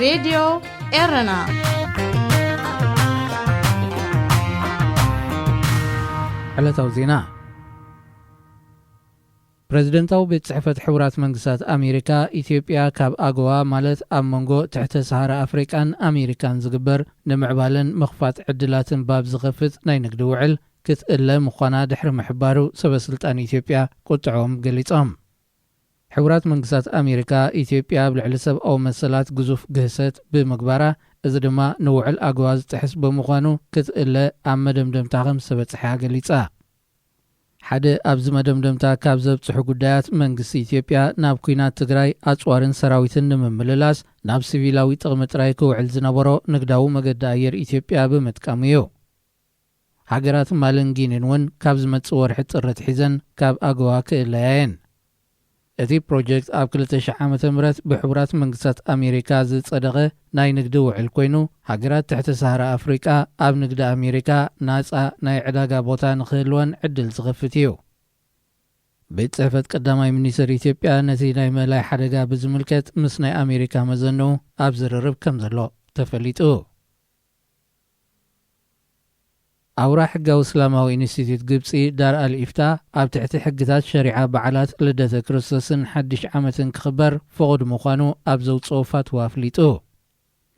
ሬድዮ ኤረና። ዕለታዊ ዜና። ፕሬዚደንታዊ ቤት ጽሕፈት ሕቡራት መንግስታት ኣሜሪካ፣ ኢትዮጵያ ካብ ኣጎዋ፣ ማለት ኣብ መንጎ ትሕተ ሰሃራ ኣፍሪቃን ኣሜሪካን ዝግበር ንምዕባለን ምኽፋት ዕድላትን ባብ ዝኸፍት ናይ ንግዲ ውዕል ክትእለ ምዃና ድሕሪ ምሕባሩ፣ ሰበ ስልጣን ኢትዮጵያ ቁጥዖም ገሊጾም። ሕቡራት መንግስታት ኣሜሪካ፣ ኢትዮጵያ ኣብ ልዕሊ ሰብኣዊ መሰላት ግዙፍ ግህሰት ብምግባራ፣ እዚ ድማ ንውዕል ኣጎዋ ዝጥሕስ ብምዃኑ ክትእለ ኣብ መደምደምታ ከም ዝተበጽሐ ገሊጻ። ሓደ ኣብዚ መደምደምታ ካብ ዘብጽሑ ጉዳያት፣ መንግስቲ ኢትዮጵያ ናብ ኲናት ትግራይ ኣጽዋርን ሰራዊትን ንምምልላስ ናብ ሲቪላዊ ጥቕሚ ጥራይ ክውዕል ዝነበሮ ንግዳዊ መገዲ ኣየር ኢትዮጵያ ብምጥቃሙ እዩ። ሃገራት ማልን ጊኒን እውን ካብ ዝመጽእ ወርሒ ጥሪ ኣትሒዘን ካብ ኣጎዋ ክእለያ እየን። እቲ ፕሮጀክት ኣብ ክልተ ሺሕ ዓመተ ምህረት ብሕቡራት መንግስታት ኣሜሪካ ዝጸደቐ ናይ ንግዲ ውዕል ኮይኑ፣ ሃገራት ትሕቲ ሰሃራ ኣፍሪቃ ኣብ ንግዲ ኣሜሪካ ናጻ ናይ ዕዳጋ ቦታ ንክህልወን ዕድል ዝኸፍት እዩ። ቤት ጽሕፈት ቀዳማይ ሚኒስትር ኢትዮጵያ ነቲ ናይ ምእላይ ሓደጋ ብዝምልከት ምስ ናይ ኣሜሪካ መዘንኡ ኣብ ዝርርብ ከም ዘሎ ተፈሊጡ። ኣውራ ሕጋዊ እስላማዊ ኢንስቲትዩት ግብጺ ዳር ኣል ኢፍታ፣ ኣብ ትሕቲ ሕግታት ሸሪዓ በዓላት ልደተ ክርስቶስን ሓድሽ ዓመትን ክኽበር ፍቑድ ምዃኑ ኣብ ዘውጽኦ ፋትዋ ኣፍሊጡ።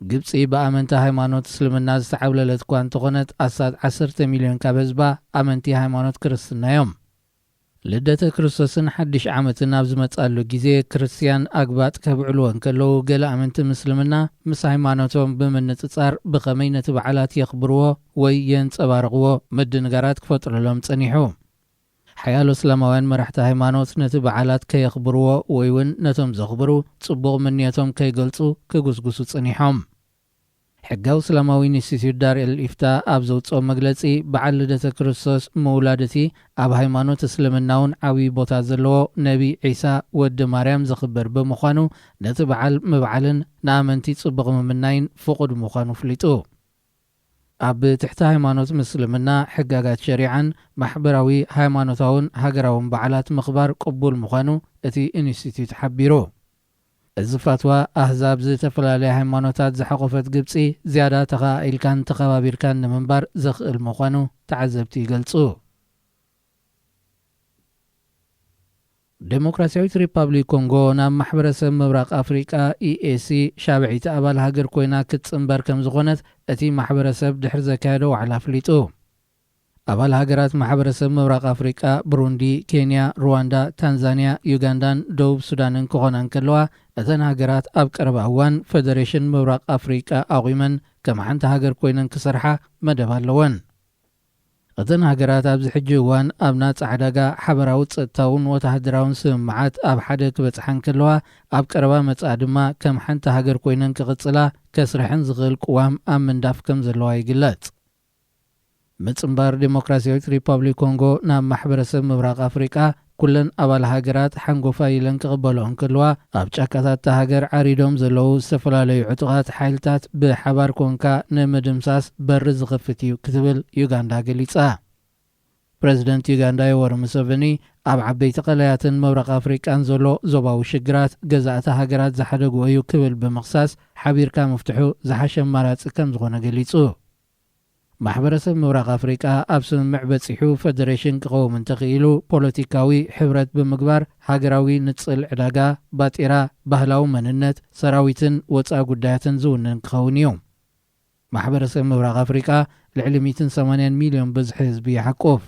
ግብጺ ብኣመንቲ ሃይማኖት እስልምና ዝተዓብለለት እኳ እንተኾነት፣ ኣስታት ዓሰርተ ሚልዮን ካብ ህዝባ ኣመንቲ ሃይማኖት ክርስትና እዮም። ልደተ ክርስቶስን ሓድሽ ዓመትን ኣብ ዝመጽኣሉ ግዜ፣ ክርስትያን ኣግባጥ ከብዕልዎ እንከለዉ፣ ገለ ኣመንቲ ምስልምና ምስ ሃይማኖቶም ብምንጽጻር ብኸመይ ነቲ በዓላት የኽብርዎ ወይ የንጸባርቕዎ ምድንጋራት ክፈጥረሎም ጸኒሑ። ሓያሎ እስላማውያን መራሕቲ ሃይማኖት ነቲ በዓላት ከየኽብርዎ ወይ እውን ነቶም ዘኽብሩ ጽቡቕ ምንዮቶም ከይገልጹ ክጉስጉሱ ጸኒሖም። ሕጋዊ እስላማዊ ኢንስቲትዩት ዳር ኤል ኢፍታ ኣብ ዘውጽኦ መግለጺ፣ በዓል ልደተ ክርስቶስ ምውላድ እቲ ኣብ ሃይማኖት እስልምና እውን ዓብዪ ቦታ ዘለዎ ነቢ ዒሳ ወዲ ማርያም ዘኽብር ብምዃኑ፣ ነቲ በዓል ምብዓልን ንኣመንቲ ጽቡቕ ምምናይን ፍቑድ ምዃኑ ኣፍሊጡ። ኣብ ትሕቲ ሃይማኖት ምስልምና፣ ሕጋጋት ሸሪዓን ማሕበራዊ፣ ሃይማኖታውን ሃገራውን በዓላት ምኽባር ቅቡል ምዃኑ እቲ ኢንስቲትዩት ሓቢሩ። እዚ ፋትዋ፣ ኣህዛብ ዝተፈላለያ ሃይማኖታት ዝሓቖፈት ግብጺ፣ ዝያዳ ተኸኣኢልካን ተኸባቢርካን ንምንባር ዘኽእል ምዃኑ ተዓዘብቲ ይገልጹ። ዴሞክራሲያዊት ሪፓብሊክ ኮንጎ ናብ ማሕበረሰብ ምብራቕ ኣፍሪቃ፣ ኢኤሲ፣ ሻብዒቲ ኣባል ሃገር ኮይና ክትጽንበር ከም ዝኾነት እቲ ማሕበረሰብ ድሕሪ ዘካየዶ ዋዕላ ኣፍሊጡ። ኣባል ሃገራት ማሕበረሰብ ምብራቕ ኣፍሪቃ፣ ብሩንዲ፣ ኬንያ፣ ሩዋንዳ፣ ታንዛንያ፣ ዩጋንዳን ደቡብ ሱዳንን ክኾና እንከለዋ፣ እተን ሃገራት ኣብ ቀረባ እዋን ፈደሬሽን ምብራቕ ኣፍሪቃ ኣቑመን ከም ሓንቲ ሃገር ኮይነን ክሰርሓ መደብ ኣለወን። እተን ሃገራት ኣብዚ ሕጂ እዋን ኣብ ናጻ ዕዳጋ፣ ሓበራዊ ጸጥታውን ወተሃደራውን ስምምዓት ኣብ ሓደ ክበጽሓ እንከለዋ፣ ኣብ ቀረባ መጻኢ ድማ ከም ሓንቲ ሃገር ኮይነን ክቕጽላ ከስርሐን ዝኽእል ቅዋም ኣብ ምንዳፍ ከም ዘለዋ ይግለጽ። ምጽንባር ዴሞክራሲያዊት ሪፓብሊክ ኮንጎ ናብ ማሕበረሰብ ምብራቕ ኣፍሪቃ፣ ኩለን ኣባል ሃገራት ሓንጎፋይ ኢለን ክቕበልኦ እንከለዋ፣ ኣብ ጫካታት እታ ሃገር ዓሪዶም ዘለዉ ዝተፈላለዩ ዕጡቓት ሓይልታት ብሓባር ኮንካ ንምድምሳስ በሪ ዝኸፍት እዩ ክትብል ዩጋንዳ ገሊጻ። ፕረዚደንት ዩጋንዳ ዮወሪ ሙሰቨኒ፣ ኣብ ዓበይቲ ቀላያትን ምብራቕ ኣፍሪቃን ዘሎ ዞባዊ ሽግራት ገዛእቲ ሃገራት ዝሓደግዎ እዩ ክብል ብምኽሳስ፣ ሓቢርካ ምፍትሑ ዝሓሸ ኣማራጺ ከም ዝኾነ ገሊጹ። ማሕበረሰብ ምብራቕ ኣፍሪቃ ኣብ ስምምዕ በጺሑ ፈደሬሽን ክቐውም እንተኽኢሉ፣ ፖለቲካዊ ሕብረት ብምግባር ሃገራዊ ንጽል ዕዳጋ፣ ባጤራ፣ ባህላዊ መንነት፣ ሰራዊትን ወጻኢ ጉዳያትን ዝውንን ክኸውን እዩ። ማሕበረሰብ ምብራቕ ኣፍሪቃ ልዕሊ ሚእትን ሰማንያን ሚልዮን ብዝሒ ህዝቢ ይሓቁፍ።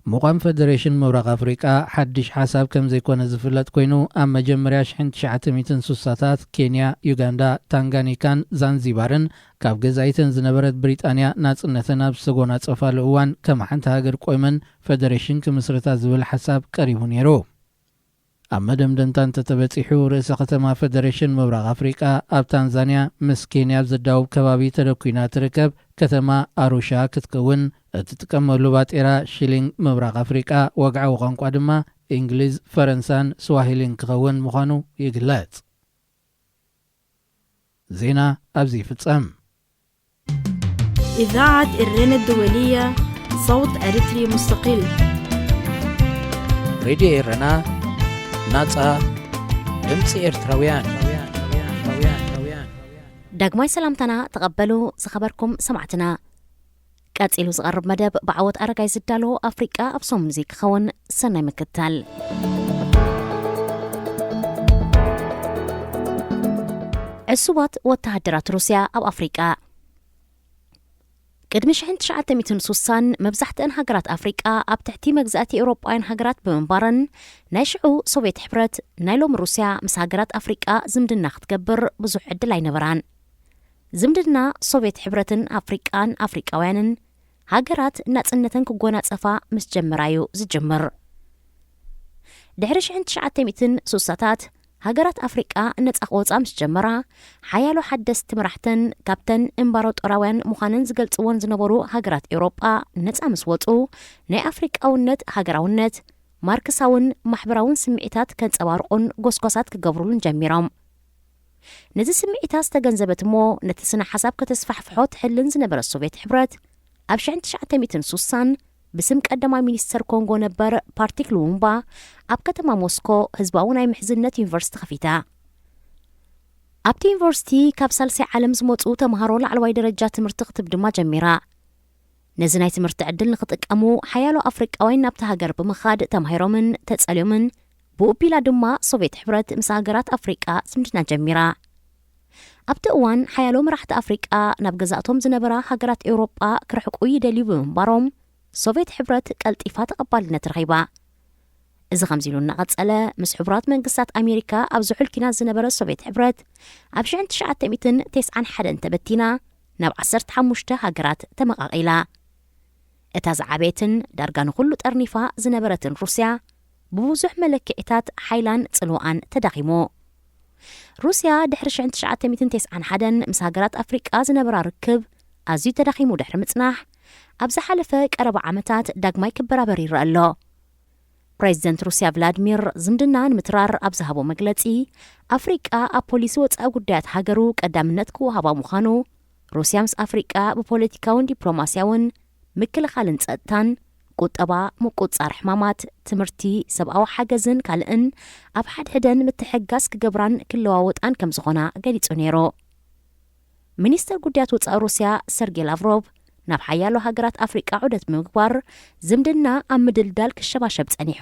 ምቋም ፈደሬሽን ምብራቕ ኣፍሪቃ ሓድሽ ሓሳብ ከም ዘይኮነ ዝፍለጥ ኮይኑ፣ ኣብ መጀመርያ ሽሕን ትሽዓተ ሚእትን ሱሳታት ኬንያ፣ ዩጋንዳ፣ ታንጋኒካን ዛንዚባርን ካብ ገዛኢተን ዝነበረት ብሪጣንያ ናጽነተን ኣብ ዝተጎናጸፋሉ እዋን ከም ሓንቲ ሃገር ቆይመን ፈደሬሽን ክምስርታ ዝብል ሓሳብ ቀሪቡ ነይሩ። ኣብ መደምደምታ እንተተበጺሑ፣ ርእሰ ከተማ ፈደሬሽን ምብራቕ ኣፍሪቃ ኣብ ታንዛንያ ምስ ኬንያ ኣብ ዘዳውብ ከባቢ ተደኲና ትርከብ ከተማ ኣሩሻ ክትከውን፣ እትጥቀመሉ ባጤራ ሽሊንግ ምብራቕ ኣፍሪቃ፣ ወግዓዊ ቋንቋ ድማ እንግሊዝ፣ ፈረንሳን ስዋሂሊን ክኸውን ምዃኑ ይግለጽ። ዜና ኣብዚ ይፍጸም። إذاعة إرنا الدولية، صوت أريتري مستقل. ሬድዮ ኤረና፣ ናጻ ድምጺ ኤርትራውያን። ዳግማይ ሰላምታና ተቐበሉ ዝኸበርኩም ሰማዕትና። ቀጺሉ ዝቐርብ መደብ ብዓወት ኣረጋይ ዝዳሎ ኣፍሪቃ ኣብ ሰሙን እዚ ክኸውን ሰናይ ምክትታል። ዕሱባት ወተሃደራት ሩስያ ኣብ ኣፍሪቃ። ቅድሚ ሽሕን ትሽዓተ ሚእትን ሱሳን መብዛሕትአን ሃገራት ኣፍሪቃ ኣብ ትሕቲ መግዛእቲ ኤውሮጳውያን ሃገራት ብምንባረን፣ ናይ ሽዑ ሶቭየት ሕብረት፣ ናይ ሎሚ ሩስያ፣ ምስ ሃገራት ኣፍሪቃ ዝምድና ክትገብር ብዙሕ ዕድል ኣይነበራን። ዝምድና ሶቭየት ሕብረትን ኣፍሪቃን ኣፍሪቃውያንን ሃገራት ናጽነተን ክጎናጸፋ ምስ ጀመራ እዩ ዝጅምር። ድሕሪ ሽሕን ትሽዓተ ሚእትን ሱሳታት ሃገራት ኣፍሪቃ ነጻ ክወጻ ምስ ጀመራ፣ ሓያሎ ሓደስቲ መራሕተን ካብተን እምባራጦራውያን ምዃነን ዝገልጽወን ዝነበሩ ሃገራት ኤውሮጳ ነጻ ምስ ወጹ፣ ናይ ኣፍሪቃውነት ሃገራውነት፣ ማርክሳውን ማሕበራውን ስምዒታት ከንጸባርቑን ጎስጓሳት ክገብሩሉን ጀሚሮም። ነዚ ስምዒታት ዝተገንዘበት እሞ ነቲ ስነ ሓሳብ ከተስፋሕፍሖ ትሕልን ዝነበረት ሶቭየት ሕብረት፣ ኣብ ሽሕን ትሽዓተ ሚእትን ሱሳን ብስም ቀዳማይ ሚኒስተር ኮንጎ ነበር ፓትሪክ ሉሙምባ ኣብ ከተማ ሞስኮ ህዝባዊ ናይ ምሕዝነት ዩኒቨርሲቲ ከፊታ። ኣብቲ ዩኒቨርሲቲ ካብ ሳልሳይ ዓለም ዝመጹ ተምሃሮ ላዕለዋይ ደረጃ ትምህርቲ ክትብ ድማ ጀሚራ። ነዚ ናይ ትምህርቲ ዕድል ንኽጥቀሙ ሓያሎ ኣፍሪቃውያን ናብቲ ሃገር ብምኻድ ተማሂሮምን ተጸልዮምን፣ ብኡቢላ ድማ ሶቭየት ሕብረት ምስ ሃገራት ኣፍሪቃ ዝምድና ጀሚራ። ኣብቲ እዋን ሓያሎ መራሕቲ ኣፍሪቃ ናብ ገዛእቶም ዝነበራ ሃገራት ኤውሮጳ ክርሕቁ ይደልዩ ብምንባሮም፣ ሶቭየት ሕብረት ቀልጢፋ ተቐባልነት ረኺባ። እዚ ከምዚ ኢሉ እናቐጸለ፣ ምስ ሕቡራት መንግስታት ኣሜሪካ ኣብ ዝሑል ኲናት ዝነበረ ሶቭየት ሕብረት ኣብ ሽሕን ትሽዓተ ሚእትን ተስዓን ሓደን ተበቲና ናብ ዓሰርተ ሓሙሽተ ሃገራት ተመቓቒላ። እታ ዝዓበየትን ዳርጋ ንኹሉ ጠርኒፋ ዝነበረትን ሩስያ፣ ብብዙሕ መለክዒታት ሓይላን ጽልዋኣን ተዳኺሙ። ሩስያ ድሕሪ ሽሕን ትሽዓተ ሚእትን ተስዓን ሓደን ምስ ሃገራት ኣፍሪቃ ዝነበራ ርክብ ኣዝዩ ተዳኺሙ ድሕሪ ምጽናሕ፣ ኣብ ዝሓለፈ ቀረባ ዓመታት ዳግማይ ክበራበር ይረአ ኣሎ። ፕሬዚደንት ሩስያ ቭላድሚር፣ ዝምድና ንምትራር ኣብ ዝሃቦ መግለጺ፣ ኣፍሪቃ ኣብ ፖሊሲ ወጻኢ ጉዳያት ሃገሩ ቀዳምነት ክወሃባ ምዃኑ፣ ሩስያ ምስ ኣፍሪቃ ብፖለቲካውን ዲፕሎማስያውን፣ ምክልኻልን ጸጥታን፣ ቁጠባ፣ ምቁጽጻር ሕማማት፣ ትምህርቲ፣ ሰብኣዊ ሓገዝን ካልእን ኣብ ሓድሕደን ምትሕግጋዝ ክገብራን ክለዋወጣን ከም ዝኾና ገሊጹ ነይሩ። ሚኒስተር ጉዳያት ወጻኢ ሩስያ ሰርጌ ላቭሮቭ ናብ ሓያሎ ሃገራት ኣፍሪቃ ዑደት ብምግባር ዝምድና ኣብ ምድልዳል ክሸባሸብ ጸኒሑ።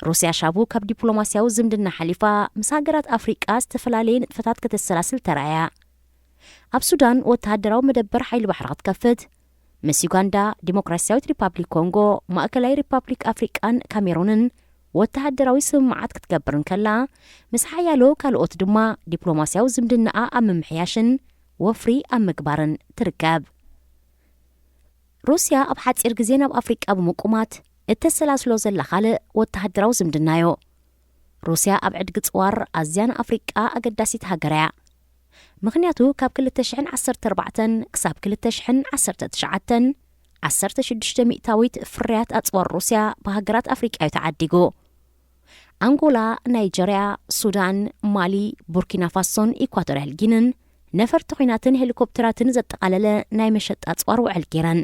ሩስያ ሻቡ ካብ ዲፕሎማስያዊ ዝምድና ሓሊፋ ምስ ሃገራት ኣፍሪቃ ዝተፈላለየ ንጥፈታት ከተሰላስል ተራእያ። ኣብ ሱዳን ወተሃደራዊ መደበር ሓይሊ ባሕሪ ክትከፍት፣ ምስ ዩጋንዳ፣ ዲሞክራስያዊት ሪፓብሊክ ኮንጎ፣ ማእከላይ ሪፓብሊክ ኣፍሪቃን ካሜሩንን ወተሃደራዊ ስምምዓት ክትገብር እንከላ፣ ምስ ሓያሎ ካልኦት ድማ ዲፕሎማስያዊ ዝምድናኣ ኣብ ምምሕያሽን ወፍሪ ኣብ ምግባርን ትርከብ። ሩስያ ኣብ ሓጺር ግዜ ናብ ኣፍሪቃ ብምቁማት እተሰላስሎ ዘላ ካልእ ወተሃደራዊ ዝምድናዮ። ሩስያ ኣብ ዕድጊ ጽዋር ኣዝያ ንኣፍሪቃ ኣገዳሲት ሃገር እያ። ምኽንያቱ ካብ ክልተ ሽሕን ዓሰርተ ኣርባዕተን ክሳብ ክልተ ሽሕን ዓሰርተ ትሽዓተን ዓሰርተ ሽዱሽተ ሚእታዊት ፍርያት ኣጽዋር ሩስያ ብሃገራት ኣፍሪቃ እዩ ተዓዲጉ። ኣንጎላ፣ ናይጀርያ፣ ሱዳን፣ ማሊ፣ ቡርኪና ፋሶን ኢኳቶርያል ጊንን ነፈርቲ ኲናትን ሄሊኮፕተራትን ዘጠቓለለ ናይ መሸጣ ኣጽዋር ውዕል ገይረን።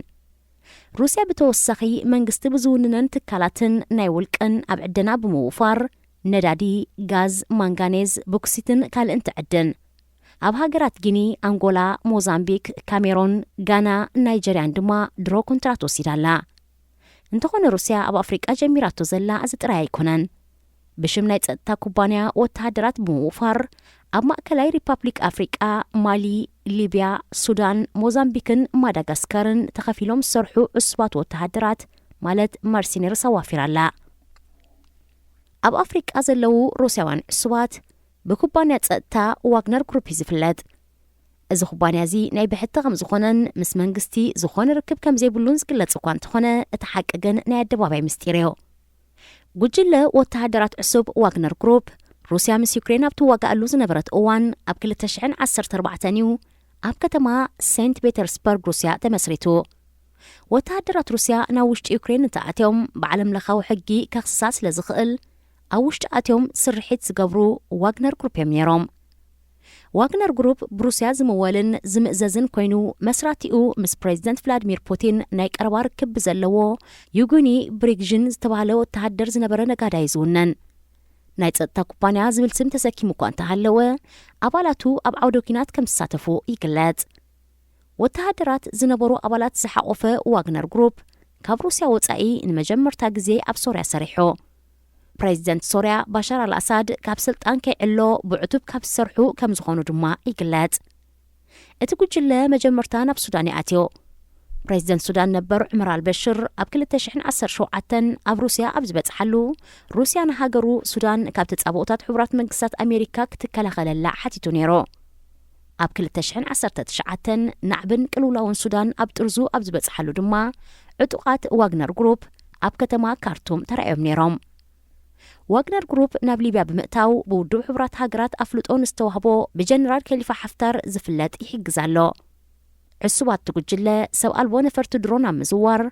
ሩስያ ብተወሳኺ መንግስቲ ብዝውንነን ትካላትን ናይ ውልቀን ኣብ ዕደና ብምውፋር ነዳዲ፣ ጋዝ፣ ማንጋኔዝ፣ ቦክሲትን ካልእን ትዕድን። ኣብ ሃገራት ጊኒ፣ ኣንጎላ፣ ሞዛምቢክ፣ ካሜሮን፣ ጋና፣ ናይጀርያን ድማ ድሮ ኮንትራት ወሲዳ ኣላ። እንተኾነ ሩስያ ኣብ ኣፍሪቃ ጀሚራቶ ዘላ እዚ ጥራይ ኣይኮነን። ብሽም ናይ ጸጥታ ኩባንያ ወተሃደራት ብምውፋር ኣብ ማእከላይ ሪፓብሊክ ኣፍሪቃ፣ ማሊ፣ ሊብያ፣ ሱዳን፣ ሞዛምቢክን ማዳጋስካርን ተኸፊሎም ዝሰርሑ ዕሱባት ወተሃደራት ማለት መርሲነርስ ኣዋፊራ ኣላ። ኣብ ኣፍሪቃ ዘለዉ ሩስያውያን ዕሱባት ብኩባንያ ጸጥታ ዋግነር ግሩፕ እዩ ዝፍለጥ። እዚ ኩባንያ እዚ ናይ ብሕቲ ከም ዝኾነን ምስ መንግስቲ ዝኾነ ርክብ ከም ዘይብሉን ዝግለጽ እኳ እንተኾነ፣ እቲ ሓቂ ግን ናይ ኣደባባይ ምስጢር እዩ። ጉጅለ ወተሃደራት ዕሱብ ዋግነር ግሩፕ፣ ሩስያ ምስ ዩክሬን ኣብ ትዋጋኣሉ ዝነበረት እዋን፣ ኣብ ክልተ ሽሕን ዓሰርተ ኣርባዕተን እዩ ኣብ ከተማ ሴንት ፔተርስበርግ ሩስያ ተመስሪቱ። ወተሃደራት ሩስያ ናብ ውሽጢ ዩክሬን እንተኣትዮም ብዓለም ለኻዊ ሕጊ ከኽስሳ ስለ ዝኽእል፣ ኣብ ውሽጢ ኣትዮም ስርሒት ዝገብሩ ዋግነር ግሩፕ እዮም ነይሮም። ዋግነር ግሩፕ ብሩስያ ዝምወልን ዝምእዘዝን ኮይኑ፣ መስራቲኡ ምስ ፕሬዚደንት ቭላድሚር ፑቲን ናይ ቀረባ ርክብ ብዘለዎ ዩጉኒ ብሪግዥን ዝተባህለ ወተሃደር ዝነበረ ነጋዳይ ዝውነን። ናይ ጸጥታ ኩባንያ ዝብል ስም ተሰኪሙ እኳ እንተሃለወ፣ ኣባላቱ ኣብ ዓውደ ኲናት ከም ዝሳተፉ ይግለጽ። ወተሃደራት ዝነበሩ ኣባላት ዝሓቖፈ ዋግነር ግሩፕ፣ ካብ ሩስያ ወጻኢ ንመጀመርታ ግዜ ኣብ ሶርያ ሰሪሑ። ፕሬዚደንት ሶርያ ባሻር ኣልኣሳድ ካብ ስልጣን ከይዕሎ ብዕቱብ ካብ ዝሰርሑ ከም ዝኾኑ ድማ ይግለጽ። እቲ ጉጅለ መጀመርታ ናብ ሱዳን ይኣትዮ። ፕሬዚደንት ሱዳን ነበር ዑመር ኣልበሽር ኣብ ክልተ ሽሕን ዓሰርተ ሸውዓተን ኣብ ሩስያ ኣብ ዝበጽሓሉ፣ ሩስያ ንሃገሩ ሱዳን ካብ ተጻብኦታት ሕቡራት መንግስታት ኣሜሪካ ክትከላኸለላ ሓቲቱ ነይሩ። ኣብ ክልተ ሽሕን ዓሰርተ ትሽዓተን ናዕብን ቅልውላውን ሱዳን ኣብ ጥርዙ ኣብ ዝበጽሓሉ ድማ፣ ዕጡቓት ዋግነር ግሩፕ ኣብ ከተማ ካርቱም ተራእዮም ነይሮም። ዋግነር ግሩፕ ናብ ሊብያ ብምእታው፣ ብውድብ ሕቡራት ሃገራት ኣፍልጦ ንዝተዋህቦ ብጀነራል ከሊፋ ሓፍታር ዝፍለጥ ይሕግዝ ኣሎ። ዕሱባት እቲ ጉጅለ ሰብ ኣልቦ ነፈርቲ ድሮን ኣብ ምዝዋር፣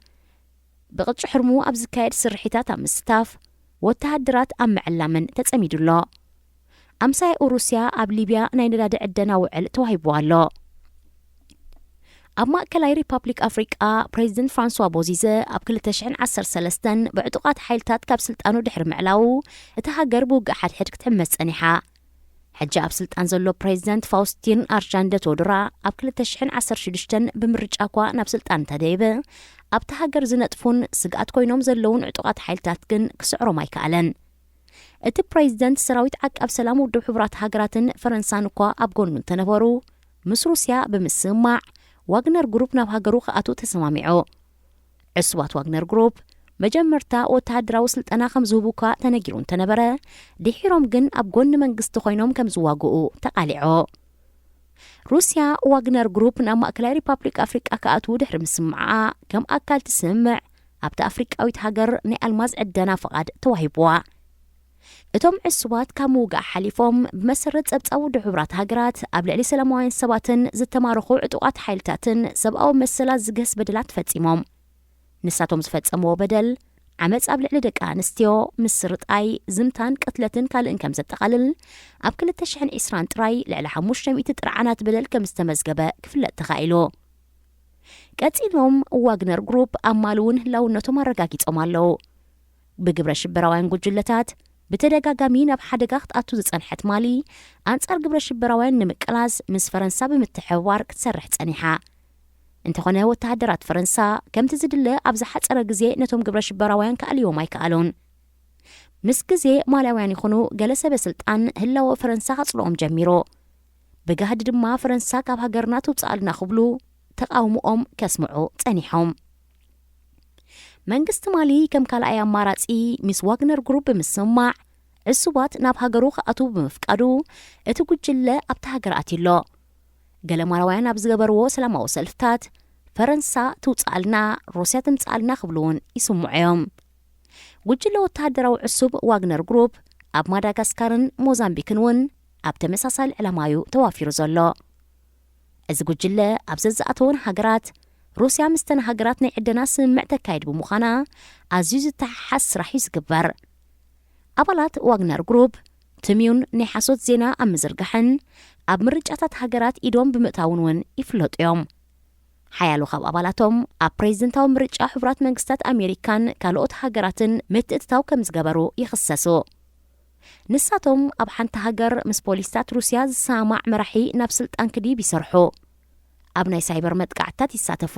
ብቕጭ ሕርሙ ኣብ ዝካየድ ስርሒታት ኣብ ምስታፍ፣ ወተሃደራት ኣብ ምዕላምን ተጸሚዱ ኣሎ። ኣምሳያኡ ሩስያ ኣብ ሊብያ ናይ ነዳዲ ዕደና ውዕል ተዋሂብዋ ኣሎ። ኣብ ማእከላይ ሪፓብሊክ ኣፍሪቃ፣ ፕሬዚደንት ፍራንስዋ ቦዚዘ ኣብ ክልተ ሽሕን ዓሰርተ ሰለስተን ብዕጡቓት ሓይልታት ካብ ስልጣኑ ድሕሪ ምዕላዉ፣ እታ ሃገር ብውግእ ሓድሕድ ክትሕመስ ጸኒሓ። ሕጂ ኣብ ስልጣን ዘሎ ፕሬዚደንት ፋውስቲን ኣርጃንደ ቶዱራ ኣብ ክልተ ሽሕን ዓሰርተ ሽዱሽተን ብምርጫ እኳ ናብ ስልጣን እንተደየበ፣ ኣብታ ሃገር ዝነጥፉን ስግኣት ኮይኖም ዘለውን ዕጡቓት ሓይልታት ግን ክስዕሮም ኣይከኣለን። እቲ ፕሬዚደንት ሰራዊት ዓቃብ ሰላም ውድብ ሕቡራት ሃገራትን ፈረንሳን እኳ ኣብ ጎኑ እንተነበሩ፣ ምስ ሩስያ ብምስምማዕ ዋግነር ግሩፕ ናብ ሃገሩ ክኣቱ ተሰማሚዑ። ዕሱባት ዋግነር ግሩፕ መጀመርታ ወተሃደራዊ ስልጠና ከም ዝህቡ እኳ ተነጊሩ እንተነበረ፣ ድሒሮም ግን ኣብ ጎኒ መንግስቲ ኮይኖም ከም ዝዋግኡ ተቓሊዑ። ሩስያ ዋግነር ግሩፕ ናብ ማእከላይ ሪፓብሊክ ኣፍሪቃ ክኣትዉ ድሕሪ ምስምዓኣ፣ ከም ኣካል ትስምምዕ ኣብታ ኣፍሪቃዊት ሃገር ናይ ኣልማዝ ዕደና ፍቓድ ተዋሂብዋ። እቶም ዕሱባት ካብ ምውጋእ ሓሊፎም፣ ብመሰረት ጸብጻብ ውድብ ሕቡራት ሃገራት፣ ኣብ ልዕሊ ሰላማውያን ሰባትን ዝተማረኹ ዕጡቓት ሓይልታትን ሰብኣዊ መሰላት ዝግህስ በደላት ፈጺሞም። ንሳቶም ዝፈጸምዎ በደል፣ ዓመጽ ኣብ ልዕሊ ደቂ ኣንስትዮ፣ ምስርጣይ፣ ዝምታን ቅትለትን ካልእን ከም ዘጠቓልል፣ ኣብ ክልተ ሽሕን ዕስራን ጥራይ ልዕሊ ሓሙሽተ ሚእቲ ጥርዓናት በደል ከም ዝተመዝገበ ክፍለጥ ተኻኢሉ። ቀጺሎም ዋግነር ግሩፕ ኣብ ማሊ እውን ህላውነቶም ኣረጋጊጾም ኣለዉ። ብግብረ ሽበራውያን ጉጅለታት ብተደጋጋሚ ናብ ሓደጋ ክትኣቱ ዝጸንሐት ማሊ፣ ኣንጻር ግብረ ሽበራውያን ንምቅላስ ምስ ፈረንሳ ብምትሕብባር ክትሰርሕ ጸኒሓ። እንተኾነ፣ ወተሃደራት ፈረንሳ ከምቲ ዝድለ ኣብ ዝሓጸረ ግዜ ነቶም ግብረ ሽበራውያን ከኣልይዎም ኣይከኣሉን። ምስ ግዜ፣ ማልያውያን ይኹኑ ገለ ሰበ ስልጣን ህላወ ፈረንሳ ከጽልኦም ጀሚሩ። ብጋህዲ ድማ ፈረንሳ ካብ ሃገርና ትውጽኣልና ክብሉ ተቓውሞኦም ከስምዑ ጸኒሖም። መንግስቲ ማሊ ከም ካልኣይ ኣማራጺ ምስ ዋግነር ግሩፕ ብምስምማዕ፣ ዕሱባት ናብ ሃገሩ ክኣትዉ ብምፍቃዱ፣ እቲ ጉጅለ ኣብታ ሃገር ኣትዩ ኣሎ። ገለ ማላውያን ኣብ ዝገበርዎ ሰላማዊ ሰልፍታት፣ ፈረንሳ ትውጽኣልና፣ ሩስያ ትምጽኣልና ክብሉ እውን ይስምዑ እዮም። ጉጅለ ወተሃደራዊ ዕሱብ ዋግነር ግሩፕ ኣብ ማዳጋስካርን ሞዛምቢክን እውን ኣብ ተመሳሳሊ ዕላማ እዩ ተዋፊሩ ዘሎ። እዚ ጉጅለ ኣብ ዘዝኣተወን ሃገራት፣ ሩስያ ምስተን ሃገራት ናይ ዕደና ስምምዕ ተካይድ ብምዃና፣ ኣዝዩ ዝተሓሓዝ ስራሕ እዩ ዝግበር። ኣባላት ዋግነር ግሩፕ ትምዩን ናይ ሓሶት ዜና ኣብ ምዝርጋሕን ኣብ ምርጫታት ሃገራት ኢዶም ብምእታውን እውን ይፍለጡ እዮም። ሓያሎ ካብ ኣባላቶም ኣብ ፕሬዚደንታዊ ምርጫ ሕቡራት መንግስታት ኣሜሪካን ካልኦት ሃገራትን ምትእትታው ከም ዝገበሩ ይኽሰሱ። ንሳቶም ኣብ ሓንቲ ሃገር ምስ ፖሊስታት ሩስያ ዝሰማማዕ መራሒ ናብ ስልጣን ክድይብ ይሰርሑ። ኣብ ናይ ሳይበር መጥቃዕትታት ይሳተፉ።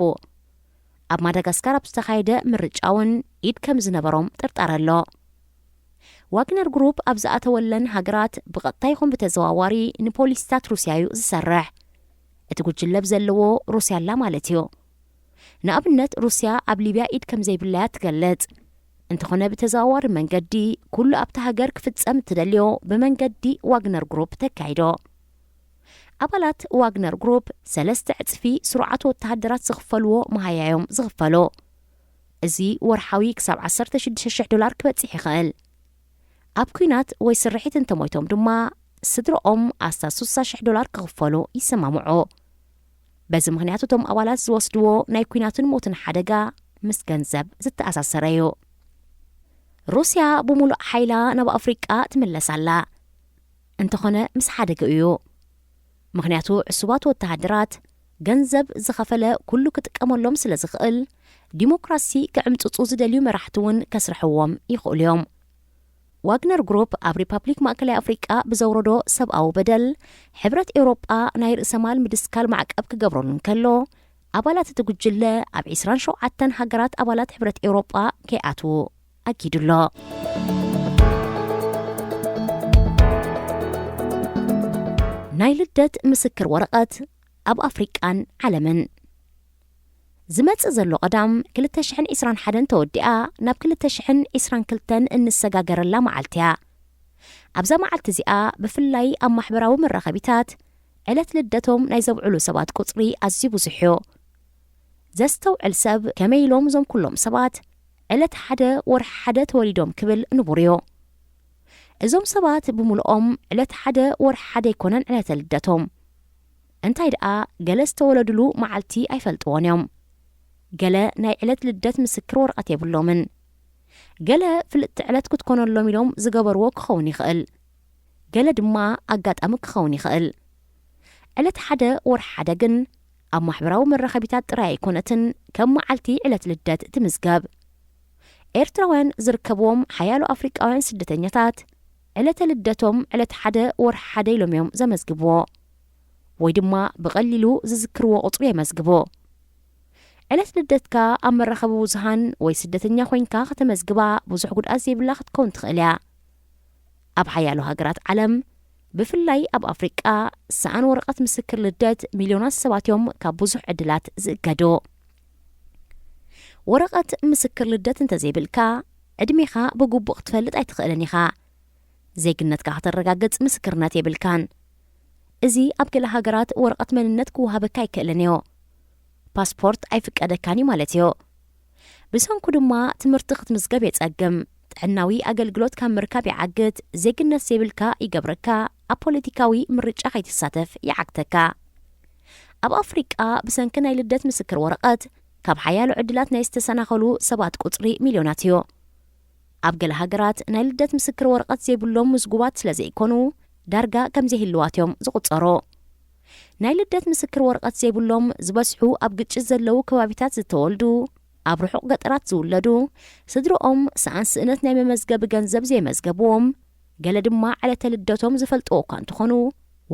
ኣብ ማዳጋስካር ኣብ ዝተኻየደ ምርጫ እውን ኢድ ከም ዝነበሮም ጥርጣረ ኣሎ። ዋግነር ግሩፕ ኣብ ዝኣተወለን ሃገራት ብቐጥታ ይኹን ብተዘዋዋሪ ንፖሊስታት ሩስያ እዩ ዝሰርሕ። እቲ ጉጅለ ብዘለዎ ሩስያ ኣላ ማለት እዩ። ንኣብነት፣ ሩስያ ኣብ ሊብያ ኢድ ከም ዘይብላያ ትገልጽ። እንተኾነ፣ ብተዘዋዋሪ መንገዲ ኩሉ ኣብቲ ሃገር ክፍጸም እትደልዮ ብመንገዲ ዋግነር ግሩፕ ተካይዶ። ኣባላት ዋግነር ግሩፕ ሰለስተ ዕጽፊ ስሩዓት ወተሃደራት ዝኽፈልዎ መሃያ እዮም ዝኽፈሉ። እዚ ወርሓዊ ክሳብ ዓሰርተ ሽዱሽተ ሽሕ ዶላር ክበጽሕ ይኽእል። ኣብ ኲናት ወይ ስርሒት እንተሞይቶም ድማ፣ ስድረኦም ኣስታት ስሳ ሽሕ ዶላር ክኽፈሉ ይሰማምዑ። በዚ ምኽንያት፣ እቶም ኣባላት ዝወስድዎ ናይ ኲናትን ሞትን ሓደጋ ምስ ገንዘብ ዝተኣሳሰረ እዩ። ሩስያ ብምሉእ ሓይላ ናብ ኣፍሪቃ ትምለስ ኣላ። እንተኾነ፣ ምስ ሓደገ እዩ። ምኽንያቱ፣ ዕሱባት ወተሃደራት፣ ገንዘብ ዝኸፈለ ኩሉ ክጥቀመሎም ስለ ዝኽእል፣ ዲሞክራሲ ክዕምጽጹ ዝደልዩ መራሕቲ እውን ከስርሕዎም ይኽእሉ እዮም። ዋግነር ግሩፕ ኣብ ሪፓብሊክ ማእከላይ ኣፍሪቃ ብዘውረዶ ሰብኣዊ በደል፣ ሕብረት ኤውሮጳ ናይ ርእሰ ማል ምድስካል ማዕቀብ ክገብረሉ እንከሎ፣ ኣባላት እቲ ጉጅለ ኣብ ዕስራን ሸውዓተን ሃገራት ኣባላት ሕብረት ኤውሮጳ ከይኣትዉ ኣጊዱ ኣሎ። ናይ ልደት ምስክር ወረቐት ኣብ ኣፍሪቃን ዓለምን። ዝመጽእ ዘሎ ቀዳም ክልተ ሽሕን ዕስራን ሓደን ተወዲኣ ናብ ክልተ ሽሕን ዕስራን ክልተን እንሰጋገረላ መዓልቲ እያ። ኣብዛ መዓልቲ እዚኣ ብፍላይ ኣብ ማሕበራዊ መራኸቢታት ዕለት ልደቶም ናይ ዘብዕሉ ሰባት ቁጽሪ ኣዝዩ ብዙሕ እዩ። ዘስተውዕል ሰብ ከመይ ኢሎም እዞም ኩሎም ሰባት ዕለት ሓደ ወርሒ ሓደ ተወሊዶም ክብል ንቡር እዩ። እዞም ሰባት ብምልኦም ዕለት ሓደ ወርሒ ሓደ ኣይኮነን ዕለተ ልደቶም። እንታይ ደኣ ገለ ዝተወለዱሉ መዓልቲ ኣይፈልጥዎን እዮም። ገለ ናይ ዕለት ልደት ምስክር ወረቐት የብሎምን። ገለ ፍልጥቲ ዕለት ክትኮነሎም ኢሎም ዝገበርዎ ክኸውን ይኽእል። ገለ ድማ ኣጋጣሚ ክኸውን ይኽእል። ዕለት ሓደ ወርሒ ሓደ ግን ኣብ ማሕበራዊ መራኸቢታት ጥራይ ኣይኮነትን ከም መዓልቲ ዕለት ልደት ትምዝገብ። ኤርትራውያን ዝርከብዎም ሓያሎ ኣፍሪቃውያን ስደተኛታት ዕለተ ልደቶም ዕለት ሓደ ወርሒ ሓደ ኢሎም እዮም ዘመዝግብዎ፣ ወይ ድማ ብቐሊሉ ዝዝክርዎ ቁጽሪ የመዝግቡ። ዕለት ልደትካ ኣብ መራኸቢ ብዙሃን ወይ ስደተኛ ኮይንካ ከተመዝግባ ብዙሕ ጉድኣት ዘይብላ ክትከውን ትኽእል እያ። ኣብ ሓያሎ ሃገራት ዓለም፣ ብፍላይ ኣብ ኣፍሪቃ፣ ሰኣን ወረቐት ምስክር ልደት ሚልዮናት ሰባት እዮም ካብ ብዙሕ ዕድላት ዝእገዱ። ወረቐት ምስክር ልደት እንተዘይብልካ፣ ዕድሜኻ ብግቡእ ክትፈልጥ ኣይትኽእልን ኢኻ። ዜግነትካ ከተረጋግጽ ምስክርነት የብልካን። እዚ ኣብ ገለ ሃገራት ወረቐት መንነት ክወሃበካ ኣይክእልን እዩ። ፓስፖርት ኣይፍቀደካን እዩ ማለት እዩ። ብሰንኩ ድማ ትምህርቲ ክትምዝገብ የጸግም። ጥዕናዊ ኣገልግሎት ካብ ምርካብ ይዓግት፣ ዜግነት ዘይብልካ ይገብረካ፣ ኣብ ፖለቲካዊ ምርጫ ከይትሳተፍ ይዓግተካ። ኣብ ኣፍሪቃ ብሰንኪ ናይ ልደት ምስክር ወረቐት ካብ ሓያሎ ዕድላት ናይ ዝተሰናኸሉ ሰባት ቁጽሪ ሚልዮናት እዩ። ኣብ ገለ ሃገራት ናይ ልደት ምስክር ወረቐት ዘይብሎም ምዝጉባት ስለ ዘይኮኑ፣ ዳርጋ ከም ዘይህልዋት እዮም ዝቑጸሩ። ናይ ልደት ምስክር ወረቐት ዘይብሎም ዝበዝሑ ኣብ ግጭት ዘለዉ ከባቢታት ዝተወልዱ፣ ኣብ ርሑቕ ገጠራት ዝውለዱ፣ ስድርኦም ሰኣን ስእነት ናይ መመዝገቢ ገንዘብ ዘይመዝገብዎም፣ ገለ ድማ ዕለተ ልደቶም ዝፈልጥዎ እኳ እንተኾኑ፣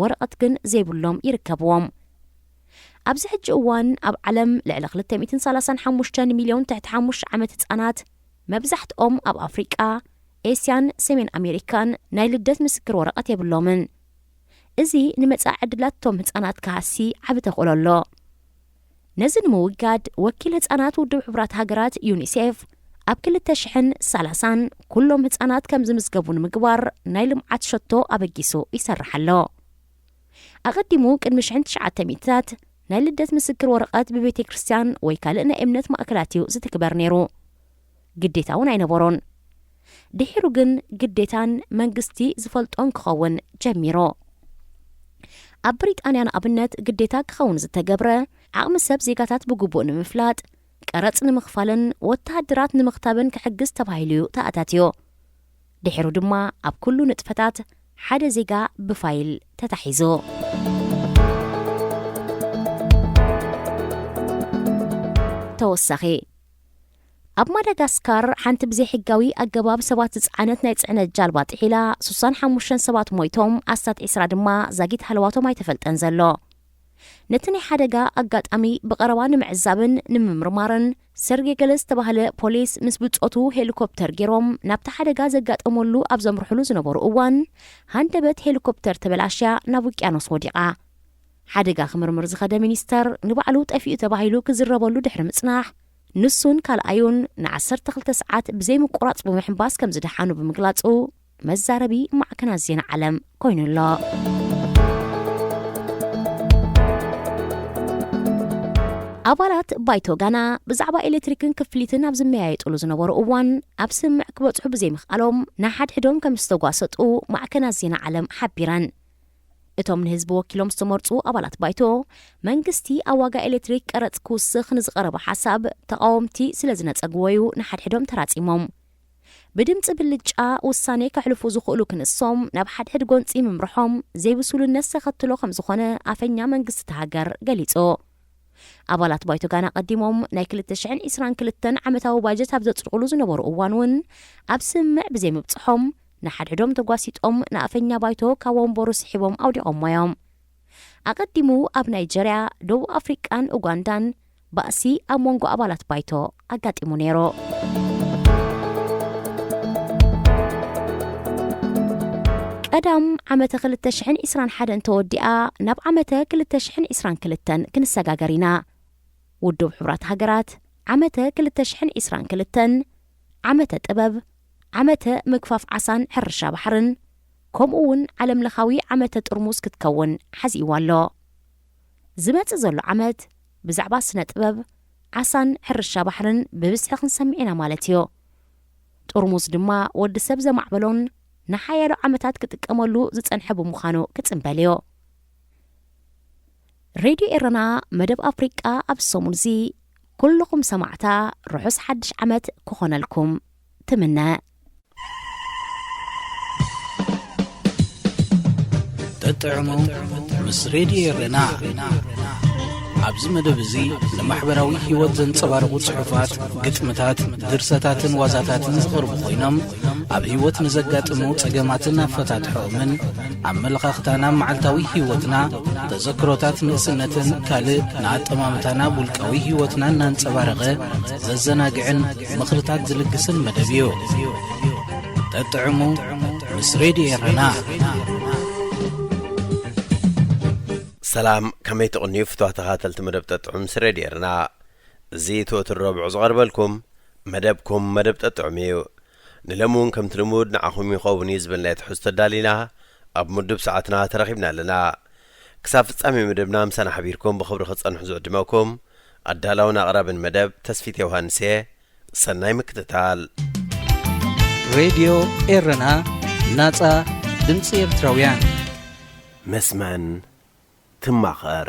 ወረቐት ግን ዘይብሎም ይርከብዎም። ኣብዚ ሕጂ እዋን ኣብ ዓለም ልዕሊ ክልተ ሚእትን ሰላሳን ሓሙሽተን ሚልዮን ትሕቲ ሓሙሽተ ዓመት ህጻናት፣ መብዛሕትኦም ኣብ ኣፍሪቃ፣ ኤስያን ሰሜን ኣሜሪካን ናይ ልደት ምስክር ወረቐት የብሎምን። እዚ ንመጻኢ ዕድላት እቶም ህጻናት ክሃሲ ዓቢ ተኽእሎ ኣሎ። ነዚ ንምውጋድ ወኪል ህጻናት ውድብ ሕቡራት ሃገራት ዩኒሴፍ ኣብ ክልተ ሽሕን ሰላሳን ኩሎም ህጻናት ከም ዝምዝገቡ ንምግባር ናይ ልምዓት ሸቶ ኣበጊሱ ይሰርሕ ኣሎ። ኣቐዲሙ ቅድሚ ሽሕን ትሽዓተ ሚእትታት ናይ ልደት ምስክር ወረቐት ብቤተ ክርስቲያን ወይ ካልእ ናይ እምነት ማእከላት እዩ ዝትግበር ነይሩ። ግዴታ እውን ኣይነበሮን። ድሒሩ ግን ግዴታን መንግስቲ ዝፈልጦን ክኸውን ጀሚሩ። ኣብ ብሪጣንያ ንኣብነት ግዴታ ክኸውን ዝተገብረ ዓቕሚ ሰብ ዜጋታት ብግቡእ ንምፍላጥ፣ ቀረጽ ንምኽፋልን ወተሃደራት ንምኽታብን ክሕግዝ ተባሂሉ እዩ ተኣታትዮ። ድሒሩ ድማ ኣብ ኩሉ ንጥፈታት ሓደ ዜጋ ብፋይል ተታሒዙ። ተወሳኺ፣ ኣብ ማዳጋስካር ሓንቲ ብዘይሕጋዊ ኣገባብ ሰባት ዝጸዓነት ናይ ጽዕነት ጃልባ ጥሒላ፣ ስሳን ሓሙሽተን ሰባት ሞይቶም፣ ኣስታት ዕስራ ድማ ዛጊት ሃለዋቶም ኣይተፈልጠን ዘሎ። ነቲ ናይ ሓደጋ ኣጋጣሚ ብቐረባ ንምዕዛብን ንምምርማርን፣ ሰርጌ ገለ ዝተባህለ ፖሊስ ምስ ብጾቱ ሄሊኮፕተር ገይሮም ናብቲ ሓደጋ ዘጋጠመሉ ኣብ ዘምርሕሉ ዝነበሩ እዋን፣ ሃንደበት ሄሊኮፕተር ተበላሽያ ናብ ውቅያኖስ ወዲቓ። ሓደጋ ክምርምር ዝኸደ ሚኒስተር፣ ንባዕሉ ጠፊኡ ተባሂሉ ክዝረበሉ ድሕሪ ምጽናሕ፣ ንሱን ካልኣዩን ንዓሰርተ ክልተ ሰዓት ብዘይ ምቁራጽ ብምሕንባስ ከም ዝደሓኑ ብምግላጹ፣ መዛረቢ ማዕከናት ዜና ዓለም ኮይኑ ኣሎ። ኣባላት ባይቶ ጋና ብዛዕባ ኤሌክትሪክን ክፍሊትን ኣብ ዝመያየጥሉ ዝነበሩ እዋን፣ ኣብ ስምምዕ ክበጽሑ ብዘይምኽኣሎም፣ ንሓድሕዶም ከም ዝተጓሰጡ ማዕከናት ዜና ዓለም ሓቢረን። እቶም ንህዝቢ ወኪሎም ዝተመርጹ ኣባላት ባይቶ፣ መንግስቲ ኣብ ዋጋ ኤሌክትሪክ ቀረጽ ክውስኽ ንዝቐረበ ሓሳብ ተቓወምቲ ስለ ዝነጸግዎ እዩ ንሓድሕዶም ተራጺሞም። ብድምጺ ብልጫ ውሳኔ ከሕልፉ ዝኽእሉ ክንሶም ናብ ሓድሕድ ጎንጺ ምምርሖም ዘይብሱልነት ዘኸትሎ ከም ዝኾነ ኣፈኛ መንግስቲ እታ ሃገር ገሊጹ። ኣባላት ባይቶ ጋና ቀዲሞም ናይ ክልተ ሽሕን ዕስራን ክልተን ዓመታዊ ባጀት ኣብ ዘጽድቑሉ ዝነበሩ እዋን እውን ኣብ ስምምዕ ብዘይምብጽሖም ንሓድሕዶም ተጓሲጦም ንኣፈኛ ባይቶ ካብ ወንበሩ ስሒቦም ኣውዲቖሞ እዮም። ኣቐዲሙ ኣብ ናይጀርያ፣ ደቡብ ኣፍሪቃን ኡጋንዳን ባእሲ ኣብ መንጎ ኣባላት ባይቶ ኣጋጢሙ ነይሩ። ቀዳም ዓመተ ክልተ ሽሕን ዕስራን ሓደን ተወዲኣ ናብ ዓመተ ክልተ ሽሕን ዕስራን ክልተን ክንሰጋገር ኢና። ውድብ ሕቡራት ሃገራት ዓመተ ክልተ ሽሕን ዕስራን ክልተን ዓመተ ጥበብ፣ ዓመተ ምግፋፍ ዓሳን ሕርሻ ባሕርን፣ ከምኡ እውን ዓለምለኻዊ ዓመተ ጥርሙዝ ክትከውን ሓዚእዋ ኣሎ። ዝመጽእ ዘሎ ዓመት ብዛዕባ ስነ ጥበብ፣ ዓሳን ሕርሻ ባሕርን ብብዝሒ ክንሰምዕ ኢና ማለት እዩ። ጥርሙዝ ድማ ወዲ ሰብ ዘማዕበሎን ንሓያሎ ዓመታት ክጥቀመሉ ዝጸንሐ ብምዃኑ ክጽንበል እዩ። ሬድዮ ኤረና መደብ ኣፍሪቃ ኣብ ሰሙን እዚ ኩልኹም ሰማዕታ ርሑስ ሓድሽ ዓመት ክኾነልኩም ትምነ። ጠጥዕሙ ምስ ሬድዮ ኤረና። ኣብዚ መደብ እዚ ንማሕበራዊ ህይወት ዘንጸባርቑ ጽሑፋት፣ ግጥምታት፣ ድርሰታትን ዋዛታትን ዝቐርቡ ኮይኖም ኣብ ህይወት ንዘጋጥሙ ጸገማትን ኣፈታትሖኦምን፣ ኣመለኻኽታና መዓልታዊ ህይወትና፣ ተዘክሮታት ንእስነትን ካልእ ንኣጠማምታና ውልቃዊ ህይወትና እናንጸባረቐ ዘዘናግዕን ምኽርታት ዝልግስን መደብ እዩ። ጠጥዕሙ ምስ ሬድዮ ኤረና። ሰላም፣ ከመይ ትቕንዩ ፍትዋ ተኻተልቲ መደብ ጠጥዑ ምስ ሬድዮ ኤረና። እዚ እቲ ወትሩ ረቡዕ ዝቐርበልኩም መደብኩም መደብ ጠጥዑም እዩ። ንለሚ እውን ከምቲ ልሙድ ንዓኹም ይኸውን እዩ ዝበልናዮ ትሕዝቶ ኣዳሊና ኣብ ምዱብ ሰዓትና ተረኺብና ኣለና። ክሳብ ፍጻሜ መደብና ምሳና ሓቢርኩም ብኽብሪ ክትጸንሑ ዝዕድመኩም ኣዳላውን ኣቕራብን መደብ ተስፊት ዮሃንስ እየ። ሰናይ ምክትታል። ሬድዮ ኤረና፣ ናጻ ድምጺ ኤርትራውያን። መስመን ትማኸር።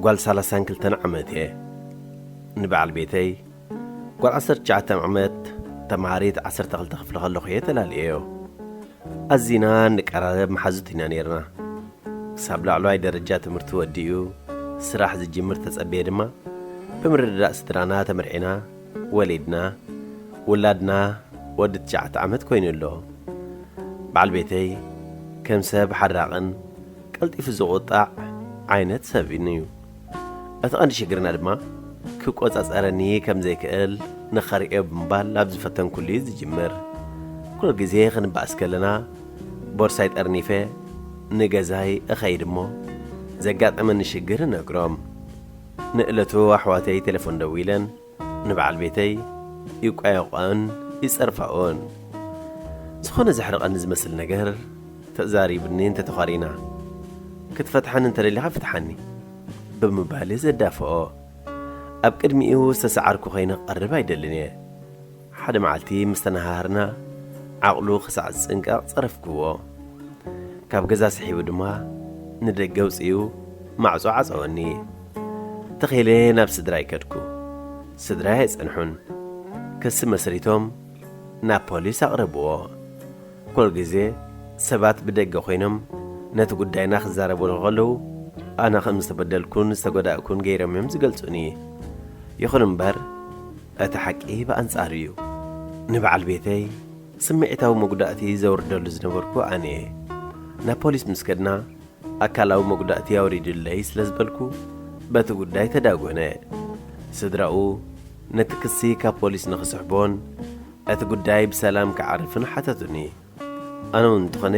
ጓል ሰላሳን ክልተን ዓመት እየ። ንበዓል ቤተይ ጓል ዓሰርተ ትሽዓተ ዓመት፣ ተምሃሪት ዓሰርተ ክልተ ክፍሊ ከለኹ እየ ተላልየዮ። ኣዚና ንቀራረብ መሓዙት ኢና ነይርና። ክሳብ ላዕለዋይ ደረጃ ትምህርቲ ወዲኡ ስራሕ ዝጅምር ተጸብየ ድማ፣ ብምርድዳእ ስድራና ተመርዒና፣ ወሊድና። ውላድና ወዲ ትሽዓተ ዓመት ኮይኑ ኣሎ። በዓል ቤተይ ከም ሰብ ሓራቕን ቀልጢፉ ዝቑጣዕ ዓይነት ሰብን እዩ። እቲ ቀንዲ ሽግርና ድማ ክቆጻጸረኒ ከም ዘይክእል ንኸርእዮ ብምባል ኣብ ዝፈተንኩሉ እዩ ዝጅምር። ኩሉ ግዜ ክንበኣስ ከለና ቦርሳይ ጠርኒፈ ንገዛይ እኸይድ እሞ ዘጋጠመኒ ሽግር እነግሮም። ንእለቱ ኣሕዋተይ ቴሌፎን ደዊለን ንበዓል ቤተይ ይቋየቋን ይጸርፋኦን። ዝኾነ ዘሕርቐኒ ዝመስል ነገር ተዛሪብኒ እንተተዃሪና፣ ክትፈትሓኒ እንተደሊኻ ፍትሓኒ ብምባል እየ ዘዳፍኦ። ኣብ ቅድሚኡ ዝተሰዓርኩ ኮይነ ክቐርብ ኣይደልን እየ። ሓደ መዓልቲ ምስ ተነሃሃርና ዓቕሉ ክሳዕ ዝጽንቀቕ ጸረፍክዎ። ካብ ገዛ ስሒቡ ድማ ንደገ ኣውጺኡ ማዕጾ ዓጸወኒ። ተኺለ ናብ ስድራይ ከድኩ። ስድራይ ኣይጸንሑን። ክሲ መስሪቶም ናብ ፖሊስ ኣቕረብዎ። ኩሉ ግዜ ሰባት ብደገ ኮይኖም ነቲ ጉዳይና ክዛረቡ ከለዉ ኣነ ከም ዝተበደልኩን ዝተጎዳእኩን ገይሮም እዮም ዝገልጹኒ። ይኹን እምበር እቲ ሓቂ ብኣንጻሩ እዩ። ንበዓል ቤተይ ስምዒታዊ መጉዳእቲ ዘውርደሉ ዝነበርኩ ኣነ እየ። ናብ ፖሊስ ምስ ከድና ኣካላዊ መጉዳእቲ ኣውሪዱለይ ስለ ዝበልኩ በቲ ጉዳይ ተዳጎነ። ስድራኡ ነቲ ክሲ ካብ ፖሊስ ንኽስሕቦን እቲ ጉዳይ ብሰላም ክዓርፍን ሓተቱኒ። ኣነ እውን እንተኾነ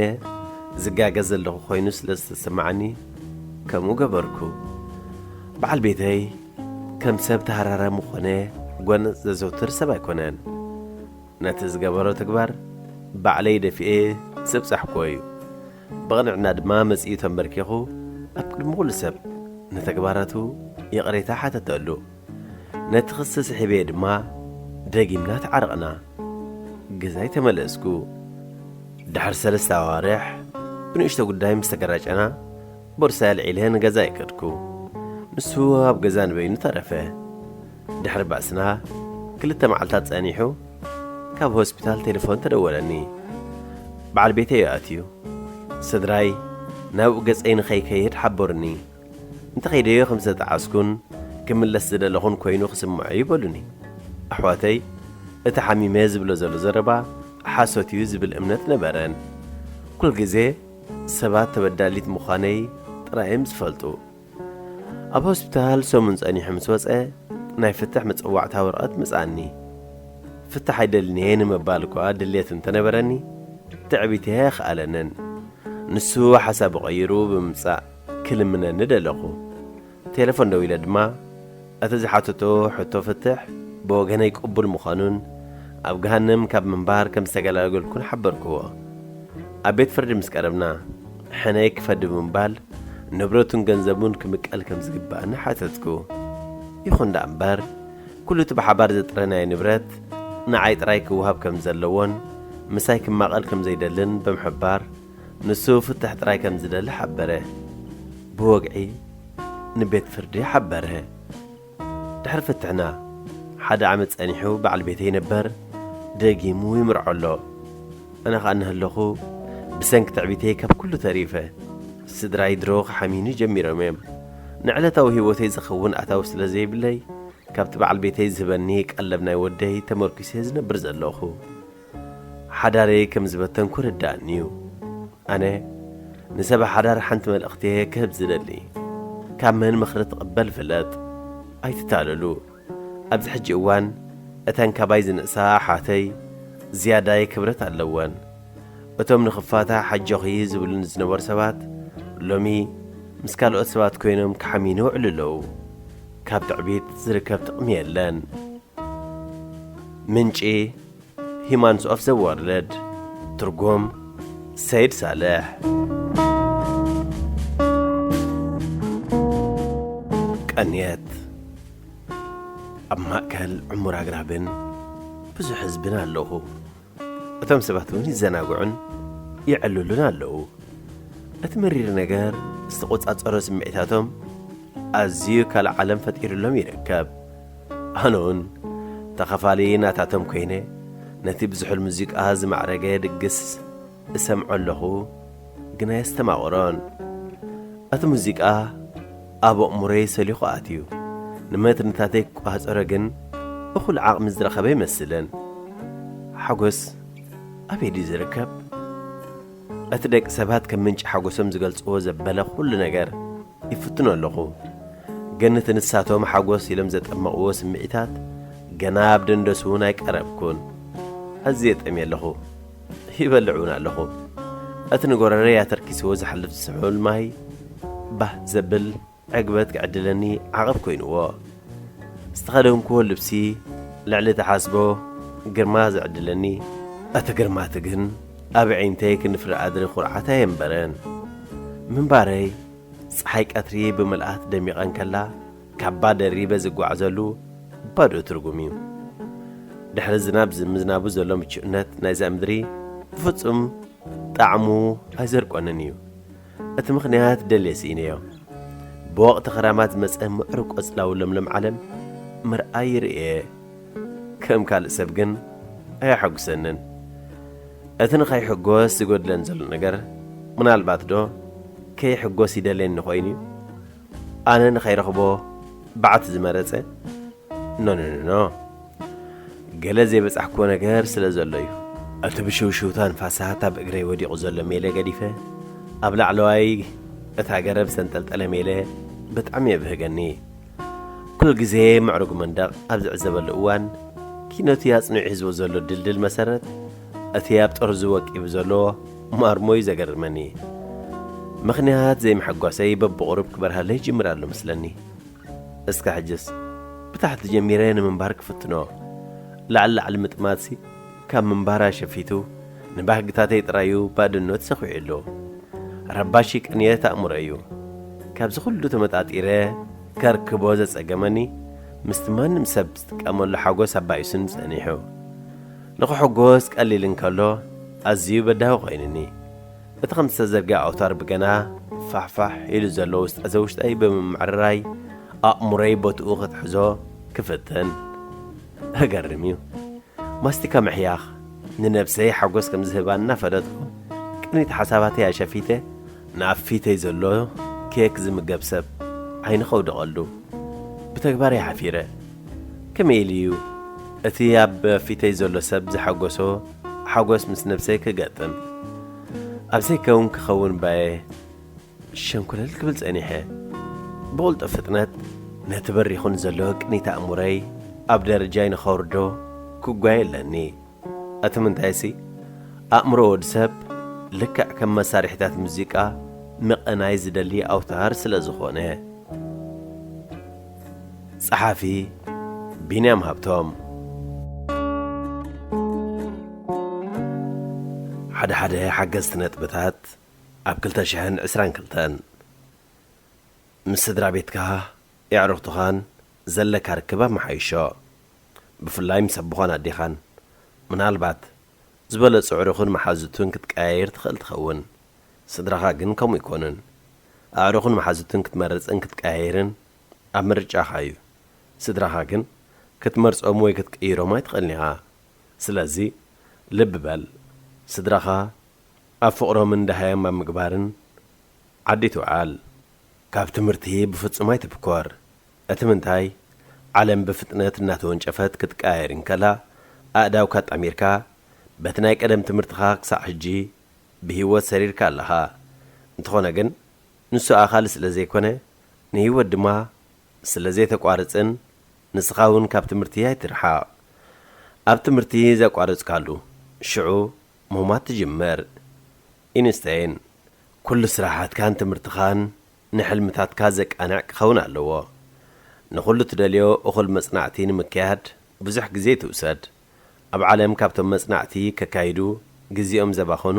ዝጋገ ዘለኹ ኮይኑ ስለ ዝተሰማዓኒ ከምኡ ገበርኩ። በዓል ቤተይ ከም ሰብ ተሃራራሚ ኮነ ጎነጽ ዘዘውትር ሰብ ኣይኮነን። ነቲ ዝገበሮ ተግባር ባዕለይ ደፊኤ ዘብጻሕኩዎ እዩ። ብቕንዕና ድማ መጺኡ ተንበርኪኹ ኣብ ቅድሚ ኩሉ ሰብ ንተግባራቱ ይቕሬታ ሓተተሉ። ነቲ ክሲ ስሒበ ድማ ደጊምና ተዓረቕና። ገዛይ ተመለስኩ። ድሕሪ ሰለስተ ኣዋርሕ ብንእሽቶ ጉዳይ ምስ ተገራጨና ቦርሳይ ኣልዒለ ንገዛይ ከድኩ። ንሱ ኣብ ገዛ ንበይኑ ተረፈ። ድሕሪ ባእስና ክልተ መዓልታት ጸኒሑ ካብ ሆስፒታል ቴሌፎን ተደወለኒ። በዓል ቤተይ እዩ ኣትዩ። ስድራይ ናብኡ ገጸይ ንኸይከይድ ሓበሩኒ። እንተኸይደዮ ከም ዝተጠዓስኩን ክምለስ ዝደለኹን ኮይኑ ክስምዖ እዩ በሉኒ። ኣሕዋተይ እቲ ሓሚመ ዝብሎ ዘሎ ዘረባ ሓሶት እዩ ዝብል እምነት ነበረን። ኩል ግዜ ሰባት ተበዳሊት ምዃነይ ጥራይ እዮም ዝፈልጡ። ኣብ ሆስፒታል ሰሙን ጸኒሑ ምስ ወጸ፣ ናይ ፍትሕ መጸዋዕታ ወረቐት መጻኒ። ፍትሕ ኣይደልን'የ ንምባል እኳ ድልየት እንተነበረኒ፣ ትዕቢተይ ኣየኽኣለንን። ንሱ ሓሳቡ ቀይሩ ብምምጻእ ክልምነኒ ደለኹ። ቴሌፎን ደዊለ ድማ፣ እቲ ዝሓተቶ ሕቶ ፍትሕ ብወገነይ ቅቡል ምዃኑን ኣብ ገሃነም ካብ ምንባር ከም ዝተገላገልኩን ሓበርክዎ። ኣብ ቤት ፍርዲ ምስ ቀረብና፣ ሕነይ ክፈዲ ብምባል ንብረቱን ገንዘቡን ክምቀል ከም ዝግባእኒ ሓተትኩ። ይኹን ደኣ እምበር፣ ኩሉ እቲ ብሓባር ዘጥረናዮ ንብረት ንዓይ ጥራይ ክወሃብ ከም ዘለዎን ምሳይ ክማቐል ከም ዘይደልን ብምሕባር፣ ንሱ ፍትሕ ጥራይ ከም ዝደሊ ሓበረ። ብወግዒ ንቤት ፍርዲ ሓበረ። ድሕሪ ፍትሕና ሓደ ዓመት ጸኒሑ በዓል ቤተይ ነበር ደጊሙ ይምርዖ ኣሎ። ኣነ ኸኣ እናሃለኹ ብሰንኪ ትዕቢተይ ካብ ኩሉ ተሪፈ። ስድራይ ድሮ ክሓምዩኒ ጀሚሮም እዮም። ንዕለታዊ ህይወተይ ዝኸውን ኣታዊ ስለ ዘይብለይ፣ ካብቲ በዓል ቤተይ ዝህበኒ ቀለብ ናይ ወደይ ተመርኲሰ ዝነብር ዘለኹ። ሓዳረይ ከም ዝበተንኩ ርዳእኒ እዩ። ኣነ ንሰብ ሓዳር ሓንቲ መልእኽቲ እየ ክህብ ዝደሊ። ካብ መን ምኽሪ ትቕበል ፍለጥ። ኣይትታለሉ። ኣብዚ ሕጂ እዋን እተን ካባይ ዝንእሳ ኣሓተይ ዝያዳይ ክብረት ኣለወን። እቶም ንኽፋታሕ ኣጆኺ ዝብሉኒ ዝነበሩ ሰባት ሎሚ ምስ ካልኦት ሰባት ኮይኖም ክሓምዩኒ ይውዕሉ ኣለዉ። ካብ ትዕቢት ዝርከብ ጥቕሚ የለን። ምንጪ ሂማንስ ኦፍ ዘ ወርልድ። ትርጉም ሰይድ ሳልሕ። ቀንየት ኣብ ማእከል ዕሙር ኣግራብን ብዙሕ ህዝብን ኣለኹ። እቶም ሰባት እውን ይዘናግዑን ይዕልሉን ኣለዉ። እቲ መሪር ነገር ዝተቖጻጸሮ ስምዒታቶም ኣዝዩ ካልእ ዓለም ፈጢሩሎም ይርከብ። ኣነ እውን ተኻፋሊ ናታቶም ኮይነ ነቲ ብዝሑል ሙዚቃ ዝማዕረገ ድግስ እሰምዖ ኣለኹ፣ ግና የስተማቕሮን። እቲ ሙዚቃ ኣብ ኣእምሮይ ሰሊኹ ኣትዩ። ንመትንታተይ ክቋጸሮ ግን እኹል ዓቕሚ ዝረኸበ ይመስልን። ሓጎስ ኣበይ ድዩ ዝርከብ? እቲ ደቂ ሰባት ከም ምንጪ ሓጎሶም ዝገልጽዎ ዘበለ ኩሉ ነገር ይፍትኖ ኣለኹ። ግን እቲ ንሳቶም ሓጎስ ኢሎም ዘጠመቕዎ ስምዒታት ገና ኣብ ደንደሱ እውን ኣይቀረብኩን። ኣዝየ ጠምየ ኣለኹ። ይበልዕ እውን ኣለኹ። እቲ ንጎረረይ ኣተርኪስዎ ዝሓልፍ ስሑል ማይ ባህ ዘብል ዕግበት ክዕድለኒ ዓቐብ ኮይንዎ። ዝተኸደንክዎ ልብሲ ልዕሊ ትሓስቦ ግርማ ዝዕድለኒ፣ እቲ ግርማ እቲ ግን ኣብ ኣዒንተይ ክንፍሪ ኣድሪ ኩርዓት ኣየንበረን። ምንባረይ ጸሓይ ቀትሪ ብምልኣት ደሚቐ እንከላ፣ ካባ ደሪበ ዝጓዓዘሉ ባዶ ትርጉም እዩ። ድሕሪ ዝናብ ዝምዝናቡ ዘሎ ምቹእነት ናይዛ ምድሪ ብፍጹም ጣዕሙ ኣይዘርቆንን እዩ። እቲ ምኽንያት ደልየ ስኢነዮ። ብወቕቲ ክራማት ዝመጸ ምዕሩግ ቆጽላዊ ለምለም ዓለም ምርኣይ ይርእየ። ከም ካልእ ሰብ ግን ኣየሐጉሰንን። እቲ ንኸይሕጎስ ዝጎድለኒ ዘሎ ነገር፣ ምናልባት ዶ ከይሕጎስ ይደልየኒ ኮይኑ እዩ? ኣነ ንኸይረኽቦ በዓቲ ዝመረጸ? ኖ፣ ኖ፣ ኖ፣ ኖ። ገለ ዘይበጻሕክዎ ነገር ስለ ዘሎ እዩ። እቲ ብሽውሽውታ ንፋሳት ኣብ እግረይ ወዲቑ ዘሎ ሜለ ገዲፈ፣ ኣብ ላዕለዋይ እታ ገረብ ዝተንጠልጠለ ሜለ ብጣዕሚ የብህገኒ። ኩሉ ግዜ ምዕሩግ መንደቕ ኣብ ዝዕዘበሉ እዋን፣ ኪነቱ ኣጽኒዑ ሒዝዎ ዘሎ ድልድል መሰረት፣ እቲ ኣብ ጠርዙ ወቂቡ ዘሎ ማርሞ እዩ ዘገርመኒ። ምኽንያት ዘይምሕጓሰይ በብቑሩብ ክበርሃለይ ይጅምር ኣሎ መስለኒ። እስከ ሕጅስ ብታሕቲ ጀሚረ ንምንባር ክፍትኖ። ላዕሊ ላዕሊ ምጥማትሲ ካብ ምንባር ኣሸፊቱ ንባህግታተይ ጥራዩ ባድኖት ሰኺዑ ኣሎ። ረባሺ ቅንየት ኣእምሮ እዩ። ካብዚ ኩሉ ተመጣጢረ ከርክቦ ዘጸገመኒ፣ ምስቲ ማንም ሰብ ዝጥቀመሉ ሓጎስ ኣባኢሱኒ ጸኒሑ። ንኽሕጎስ ቀሊል እንከሎ፣ ኣዝዩ በዳሂ ኮይኑኒ። እቲ ከም ዝተዘርግሐ ኣውታር ብገና ፋሕፋሕ ኢሉ ዘሎ ውስጠ ዘውሽጠይ ብምምዕርራይ፣ ኣእምሮይ ቦትኡ ክትሕዞ ክፍትን። እገርም እዩ። ማስቲካ ምሕያኽ ንነብሰይ ሓጎስ ከም ዝህባ እናፈለጥኩ፣ ቅኒት ሓሳባተይ ኣሸፊተ፣ ንኣብ ፊተይ ዘሎ ኬክ ዝምገብ ሰብ ዓይኒ ከውድቐሉ ብተግባር እየ ሓፊረ። ከመይ ኢሉ እዩ እቲ ኣብ ፊተይ ዘሎ ሰብ ዝሓጎሶ ሓጎስ ምስ ነብሰይ ክገጥም። ኣብ ዘይከውን ክኸውን ባየ ሸንኮለል ክብል ጸኒሐ። ብቕልጡፍ ፍጥነት ነቲ በሪኹን ዘሎ ቅኒት ኣእምሮይ ኣብ ደረጃይ ንኸውርዶ ክጓየ ኣለኒ። እቲ ምንታይሲ፣ ኣእምሮ ወዲ ሰብ ልክዕ ከም መሳርሒታት ሙዚቃ ምቕናይ ዝደሊ ኣውታር ስለ ዝኾነ። ጸሓፊ ቢንያም ሃብቶም። ሓደ ሓደ ሓገዝቲ ነጥብታት ኣብ ክልተ ሽሕን ዕስራን ክልተን። ምስ ስድራ ቤትካ፣ የዕሩኽትኻን ዘለካ ርክብ ኣመሓይሾ። ብፍላይ ምስ ኣቦኻን ኣዴኻን። ምናልባት ዝበለጹ ኣዕሩኽን መሓዙትን ክትቀያየር ትኽእል ትኸውን። ስድራኻ ግን ከምኡ ኣይኮኑን። ኣዕሩኽን መሓዙትን ክትመርጽን ክትቀያየርን ኣብ ምርጫኻ እዩ። ስድራኻ ግን ክትመርጾም ወይ ክትቅይሮም ኣይትኽእልን ኢኻ። ስለዚ ልቢ በል። ስድራኻ ኣብ ፍቕሮምን ደሃዮም ኣብ ምግባርን ዓዲ ትውዓል። ካብ ትምህርቲ ብፍጹም ኣይትብኮር። እቲ ምንታይ፣ ዓለም ብፍጥነት እናተወንጨፈት ክትቀያየር እንከላ፣ ኣእዳውካ ኣጣሚርካ በቲ ናይ ቀደም ትምህርትኻ ክሳዕ ሕጂ ብህይወት ሰሪርካ ኣለኻ። እንተኾነ ግን፣ ንሱ ኣኻሊ ስለ ዘይኮነ፣ ንህይወት ድማ ስለ ዘይተቋርጽን፣ ንስኻ እውን ካብ ትምህርቲ ኣይትርሓቕ። ኣብ ትምህርቲ ዘቋረጽካሉ፣ ሽዑ ምህማት ትጅምር። ኢንስተይን። ኩሉ ስራሓትካን ትምህርትኻን ንሕልምታትካ ዘቃንዕ ክኸውን ኣለዎ። ንኹሉ ትደልዮ እኹል መጽናዕቲ ንምክያድ ብዙሕ ግዜ ትውሰድ። ኣብ ዓለም ካብቶም መጽናዕቲ ከካይዱ ግዜኦም ዘባኸኑ፣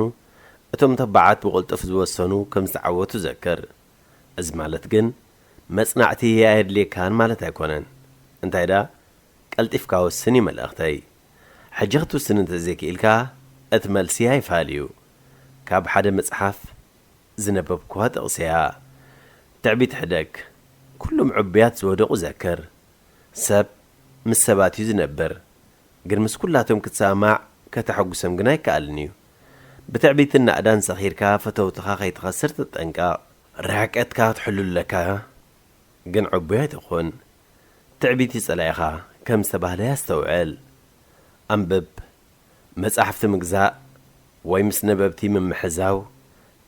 እቶም ተባዓት ብቕልጡፍ ዝወሰኑ ከም ዝተዓወቱ ዘክር። እዚ ማለት ግን መጽናዕቲ ኣየድልየካን ማለት ኣይኮነን። እንታይ ደኣ፣ ቀልጢፍካ ወስን እዩ መልእኽተይ። ሕጂ ክትውስን እንተዘይክኢልካ፣ እቲ መልሲ ኣይፋል እዩ። ካብ ሓደ መጽሓፍ ዝነበብኩዋ ጥቕሲ እያ። ትዕቢት ሕደግ። ኩሎም ዕቡያት ዝወደቑ ዘክር። ሰብ ምስ ሰባት እዩ ዝነብር። ግን ምስ ኩላቶም ክትሰማማዕ ከተሐጉሶም ግን ኣይከኣልን እዩ። ብትዕቢትን ናእዳን ሰኺርካ ፈተውትኻ ከይትኸስር ተጠንቀቕ። ርሕቀትካ ክትሕሉ ኣለካ፣ ግን ዕቡይ ኣይትኹን። ትዕቢት እዩ ጸላኢኻ ከም ዝተባህለ ኣስተውዕል። ኣንብብ። መጻሕፍቲ ምግዛእ ወይ ምስ ነበብቲ ምምሕዛው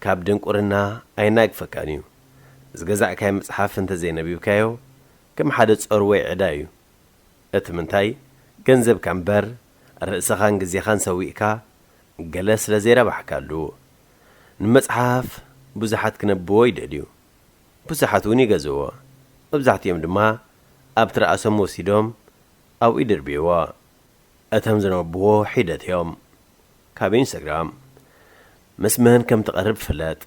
ካብ ድንቁርና ኣየናግፈካን እዩ። ዝገዛእካዮ መጽሓፍ እንተዘይነቢብካዮ ከም ሓደ ጾር ወይ ዕዳ እዩ። እቲ ምንታይ፣ ገንዘብካ እምበር ርእስኻን ግዜኻን ሰዊእካ ገለ ስለ ዘይረባሕካሉ። ንመጽሓፍ ብዙሓት ክነብዎ ይደልዩ። ብዙሓት እውን ይገዝእዎ። መብዛሕትኦም ድማ ኣብ ትርኣሶም ወሲዶም ኣብኡ ይድርብይዎ። እቶም ዝነብዎ ሒደት እዮም። ካብ ኢንስታግራም። ምስ መን ከም ትቐርብ ፍለጥ።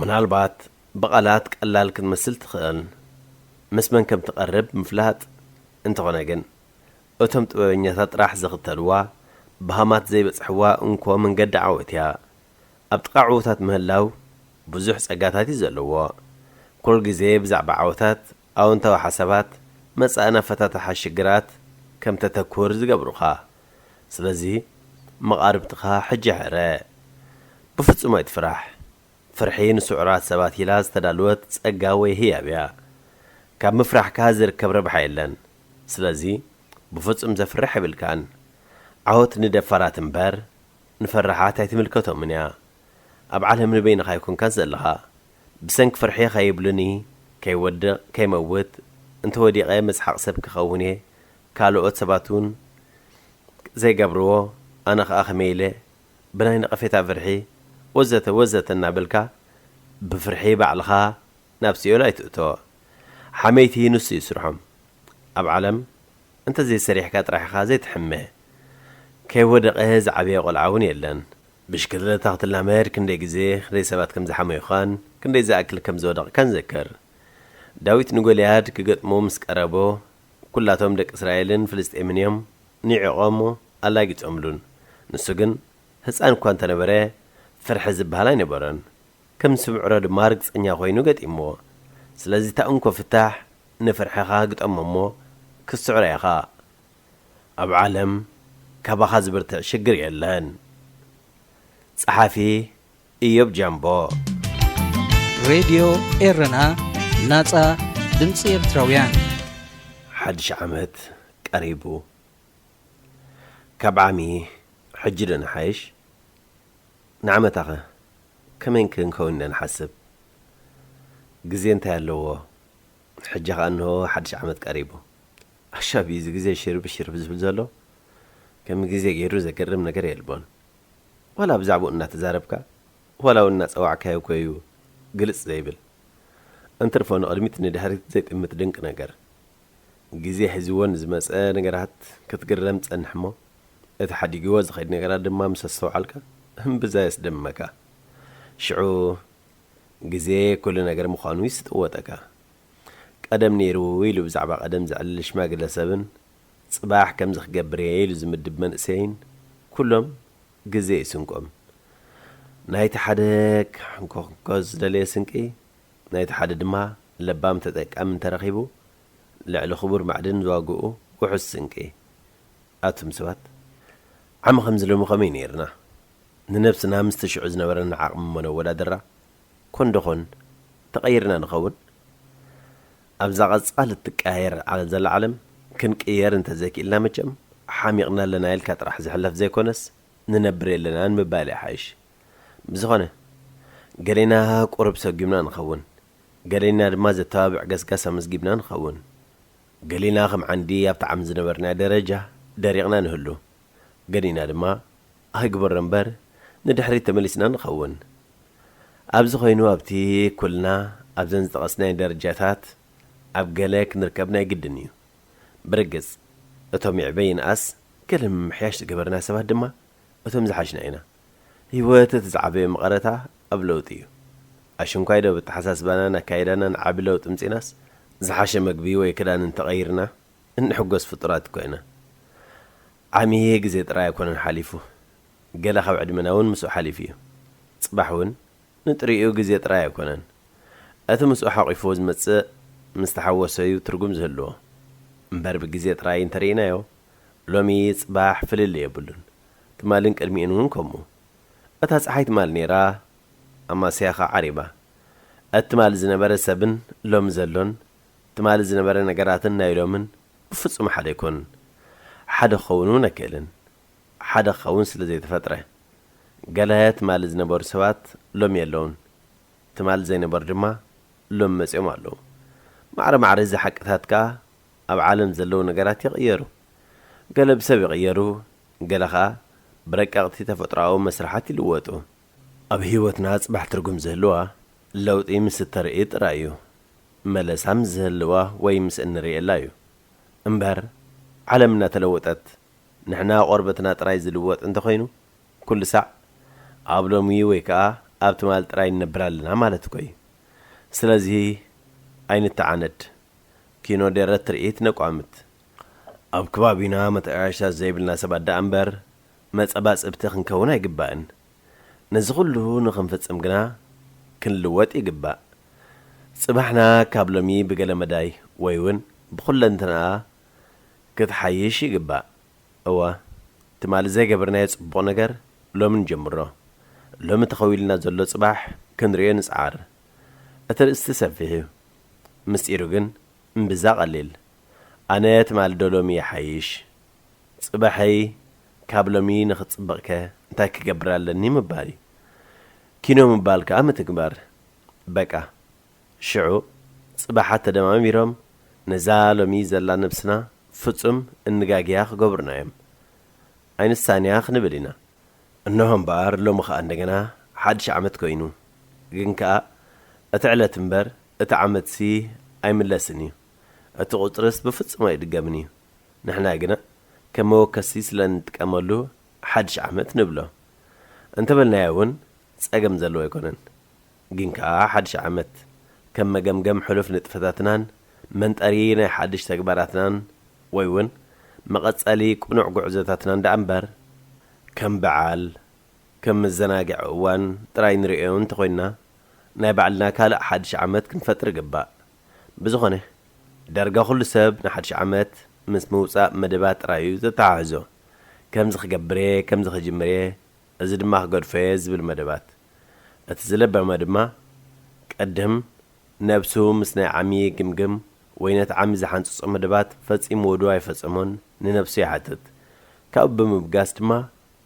ምናልባት ብቓላት ቀላል ክትመስል ትኽእል። ምስ መን ከም ትቐርብ ምፍላጥ። እንተኾነ ግን፣ እቶም ጥበበኛታት ጥራሕ ዝኽተልዋ፣ ብሃማት ዘይበጽሕዋ እንኮ መንገዲ ዓወት እያ። ኣብ ጥቓ ዕዉታት ምህላው ብዙሕ ጸጋታት እዩ ዘለዎ። ኩሉ ግዜ ብዛዕባ ዓወታት፣ ኣወንታዊ ሓሳባት፣ መጻኢ ናፈታትሓ ሽግራት ከም ተተኩር ዝገብሩኻ። ስለዚ መቓርብትኻ ሕጂ ሕረ። ብፍጹም ኣይትፍራሕ። ፍርሒ ንስዑራት ሰባት ኢላ ዝተዳለወት ጸጋ ወይ ህያብ እያ። ካብ ምፍራሕካ ዝርከብ ረብሓ የለን። ስለዚ ብፍጹም ዘፍርሕ የብልካን። ዓወት ንደፋራት እምበር ንፈራሓት ኣይትምልከቶምን እያ። ኣብ ዓለም ንበይንኻ ኣይኮንካን ዘለኻ። ብሰንኪ ፍርሒ ከይብሉኒ፣ ከይወድቕ፣ ከይመውት፣ እንተወዲቐ መስሓቕ ሰብ ክኸውን እየ፣ ካልኦት ሰባት እውን ዘይገብርዎ፣ ኣነ ኸኣ ከመይ ኢለ፣ ብናይ ነቐፌታ ፍርሒ፣ ወዘተ ወዘተ እናበልካ፣ ብፍርሒ ባዕልኻ ናብ ሲኦል ኣይትእቶ። ሓመይቲ ንሱ እዩ ስርሖም። ኣብ ዓለም እንተዘይሰሪሕካ ጥራሕ ኢኻ ዘይትሕመ። ከይወደቐ ዝዓበየ ቆልዓ እውን የለን። ብሽክለታ ክትላመድ ክንደይ ግዜ፣ ክንደይ ሰባት ከም ዝሓመዩኻን ክንደይ ዝኣክል ከም ዝወደቕካን ዘክር። ዳዊት ንጎልያድ ክገጥሞ ምስ ቀረቦ፣ ኩላቶም ደቂ እስራኤልን ፍልስጤምን እዮም ንዒቖሞ ኣላጊጾምሉን። ንሱ ግን ህጻን እኳ እንተነበረ፣ ፍርሒ ዝበሃል ኣይነበሮን። ከም ዝስምዕሮ ድማ ርግጸኛ ኮይኑ ገጢምዎ። ስለዚ እታ እንኮ ፍታሕ፣ ንፍርሕኻ ግጠሞ እሞ ክትስዕሮ ኢኻ። ኣብ ዓለም ካባኻ ዝብርትዕ ሽግር የለን። ጸሓፊ፣ ኢዮብ ጃምቦ። ሬድዮ ኤረና፣ ናጻ ድምጺ ኤርትራውያን። ሓድሽ ዓመት ቀሪቡ። ካብ ዓሚ ሕጂ ዶ ንሓይሽ? ንዓመታኸ ከመይ ክንከውን ኢና ንሓስብ? ግዜ እንታይ ኣለዎ? ሕጂ ኸኣ እንሆ ሓድሽ ዓመት ቀሪቡ። ኣሻቢ እዚ ግዜ ሽርብ ሽርብ ዝብል ዘሎ ከም ግዜ ገይሩ ዘገርም ነገር የልቦን። ዋላ ብዛዕባኡ እናተዛረብካ ዋላ እውን እናጸዋዕካዮ እኮ እዩ ግልጽ ዘይብል። እንትርፎ ንቕድሚት ንድሕሪት ዘይጥምት ድንቂ ነገር። ግዜ ሒዝዎ ንዝመጸ ነገራት ክትግረም ጸንሕ እሞ፣ እቲ ሓዲግዎ ዝኸይድ ነገራት ድማ ምስ ኣስተውዓልካ እምብዛ የስደምመካ። ሽዑ ግዜ ኩሉ ነገር ምዃኑ ይስጥወጠካ። ቀደም ነይሩ ኢሉ ብዛዕባ ቀደም ዘዕልል ሽማግለ ሰብን ጽባሕ ከምዚ ክገብር እየ ኢሉ ዝምድብ መንእሰይን ኩሎም ግዜ እዩ ስንቆም። ናይቲ ሓደ ክሕንኮንኮ ዝደለየ ስንቂ፣ ናይቲ ሓደ ድማ ለባም ተጠቃሚ እንተረኺቡ፣ ልዕሊ ክቡር ማዕድን ዝዋግኡ ውሑስ ስንቂ። ኣቱም ሰባት፣ ዓሚ ከምዚ ሎሚ ከመይ ነይርና? ንነብስና ምስቲ ሽዑ ዝነበረና ዓቕሚ እሞ ነወዳድራ። ኮን ዶ ኾን ተቐይርና ንኸውን? ኣብዛ ቀጻሊ እትቀያየር ዓለ-፣ ዘላ ዓለም ክንቅየር እንተዘይክኢልና መቸም ሓሚቕና ኣለና ኢልካ ጥራሕ ዝሕለፍ ዘይኮነስ ንነብር የለናን ምባል ይሓይሽ። ብዝኾነ ገሌና ቁሩብ ሰጒምና ንኸውን፣ ገሌና ድማ ዘተባብዕ ገስጋስ ኣመዝጊብና ንኸውን። ገሊና ከም ዓንዲ ኣብቲ ዓሚ ዝነበርናዮ ደረጃ ደሪቕና ንህሉ፣ ገሊና ድማ ኣይግበሮ እምበር ንድሕሪት ተመሊስና ንኸውን። ኣብዚ ኮይኑ ኣብቲ ኩልና ኣብዘን ዝጠቐስናየን ደረጃታት ኣብ ገለ ክንርከብ ናይ ግድን እዩ። ብርግጽ እቶም ይዕበ ይንኣስ ገለ ምምሕያሽ ዝገበርና ሰባት ድማ እቶም ዝሓሽና ኢና። ህይወት እቲ ዝዓበየ መቐረታ ኣብ ለውጢ እዩ። ኣሽንኳይ ዶ ብተሓሳስባናን ኣካይዳናን ዓቢ ለውጢ ምጺናስ ዝሓሸ መግቢ ወይ ክዳን እንተቐይርና እንሕጎስ ፍጡራት እኮ ኢና። ዓሚ ግዜ ጥራይ ኣይኮነን ሓሊፉ፣ ገለ ካብ ዕድመና እውን ምስኡ ሓሊፉ እዩ። ጽባሕ እውን ንጥሪኡ ግዜ ጥራይ ኣይኮነን። እቲ ምስኡ ሓቒፍዎ ዝመጽእ ምስ ተሓወሰ እዩ ትርጉም ዝህልዎ። እምበር ብግዜ ጥራይ እንተርኢናዮ፣ ሎሚ ጽባሕ ፍልልይ የብሉን። ትማልን ቅድሚኡን እውን ከምኡ። እታ ጸሓይ ትማል ነይራ፣ ኣማስያ ኸኣ ዓሪባ። እቲ ትማል ዝነበረ ሰብን ሎሚ ዘሎን፣ ትማል ዝነበረ ነገራትን ናይ ሎምን ብፍጹም ሓደ ኣይኮኑን። ሓደ ክኸውን እውን ኣይክእልን። ሓደ ክኸውን ስለ ዘይተፈጥረ። ገለ ትማል ዝነበሩ ሰባት ሎሚ የለውን። ትማል ዘይነበሩ ድማ ሎሚ መጺኦም ኣለዉ። ማዕረ ማዕረ እዚ ሓቅታት ከኣ ኣብ ዓለም ዘለዉ ነገራት ይቕየሩ። ገለ ብሰብ ይቕየሩ፣ ገለ ኸኣ ብረቀቕቲ ተፈጥሮኣዊ መስርሓት ይልወጡ። ኣብ ህይወትና ጽባሕ ትርጉም ዝህልዋ ለውጢ ምስ እተርኢ ጥራይ እዩ። መለሳ ምስ ዝህልዋ ወይ ምስ እንርእየላ እዩ። እምበር ዓለም እናተለወጠት ንሕና ቆርበትና ጥራይ ዝልወጥ እንተኾይኑ፣ ኩሉ ሳዕ ኣብ ሎሚ ወይ ከኣ ኣብ ትማል ጥራይ ንነብር ኣለና ማለት እኮ እዩ። ስለዚ ኣይንተዓነድ። ኪኖ ደረት ትርኢት ነቋምት። ኣብ ከባቢና መተኣሻ ዘይብልና ሰባት ደኣ እምበር መጸባጽብቲ ክንከውን ኣይግባእን። ነዚ ኩሉ ንኽንፍጽም ግና ክንልወጥ ይግባእ። ጽባሕና ካብ ሎሚ ብገለ መዳይ ወይ እውን ብኹለንትናኣ ክትሓይሽ ይግባእ። እወ፣ ትማሊ ዘይገበርናዮ ጽቡቕ ነገር ሎሚ ንጀምሮ። ሎሚ ተኸዊልና ዘሎ ጽባሕ ክንርእዮ ንጽዓር። እቲ ርእስቲ ሰፊሕ እዩ። ምስጢሩ ግን እምብዛ ቀሊል። ኣነ ትማሊ ዶ ሎሚ ይሓይሽ? ጽባሐይ ካብ ሎሚ ንኽጽብቕከ እንታይ ክገብር ኣለኒ ምባል እዩ። ኪኖ ምባል ከኣ ምትግባር። በቃ። ሽዑ ጽባሓት ተደማሚሮም ነዛ ሎሚ ዘላ ነብስና ፍጹም እንጋግያ ክገብሩና እዮም። ኣይንሳንያ ክንብል ኢና። እንሆ እምበኣር ሎሚ ኸኣ እንደገና ሓድሽ ዓመት ኮይኑ። ግን ከኣ እቲ ዕለት እምበር እቲ ዓመትሲ ኣይምለስን እዩ። እቲ ቁጽርስ ብፍጹም ኣይድገምን እዩ። ንሕና ግና ከም መወከሲ ስለ እንጥቀመሉ ሓድሽ ዓመት ንብሎ። እንተበልናዮ እውን ጸገም ዘለዎ ኣይኮነን። ግን ከኣ ሓድሽ ዓመት ከም መገምገም ሕሉፍ ንጥፈታትናን መንጠሪ ናይ ሓድሽ ተግባራትናን ወይ እውን መቐጸሊ ቅኑዕ ጉዕዞታትናን ደኣ እምበር ከም በዓል፣ ከም መዘናግዒ እዋን ጥራይ ንርእዮ እንተኾይንና ናይ ባዕልና ካልእ ሓድሽ ዓመት ክንፈጥር ይግባእ። ብዝኾነ ዳርጋ ኩሉ ሰብ ንሓድሽ ዓመት ምስ ምውጻእ መደባት ጥራይ እዩ ዘተሓሕዞ። ከምዚ ክገብር እየ፣ ከምዚ ክጅምር እየ፣ እዚ ድማ ክገድፎ እየ ዝብል መደባት። እቲ ዝለበመ ድማ ቀድም ነብሱ ምስ ናይ ዓሚ ይግምግም ወይ ነቲ ዓሚ ዝሓንጽጾ መደባት ፈጺምዎ ዶ ኣይፈጸሞን ንነብሱ ይሓትት። ካብኡ ብምብጋስ ድማ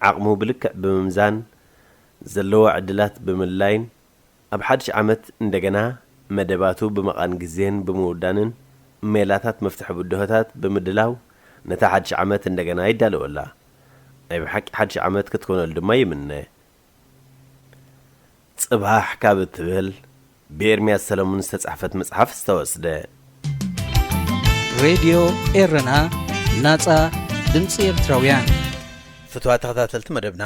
ዓቕሙ ብልክዕ ብምምዛን፣ ዘለዎ ዕድላት ብምልላይን፣ ኣብ ሓድሽ ዓመት እንደገና መደባቱ ብምቓን ግዜን ብምውዳንን፣ ሜላታት መፍትሒ ብድሆታት ብምድላው፣ ነታ ሓድሽ ዓመት እንደገና ይዳለወላ። ናይ ብሓቂ ሓድሽ ዓመት ክትኮነሉ ድማ ይምነ። ጽባሕ ካብ እትብል ብኤርምያስ ሰለሙን ዝተጻሕፈት መጽሓፍ ዝተወስደ። ሬድዮ ኤረና፣ ናጻ ድምጺ ኤርትራውያን። ፍትዋት ተኸታተልቲ መደብና፣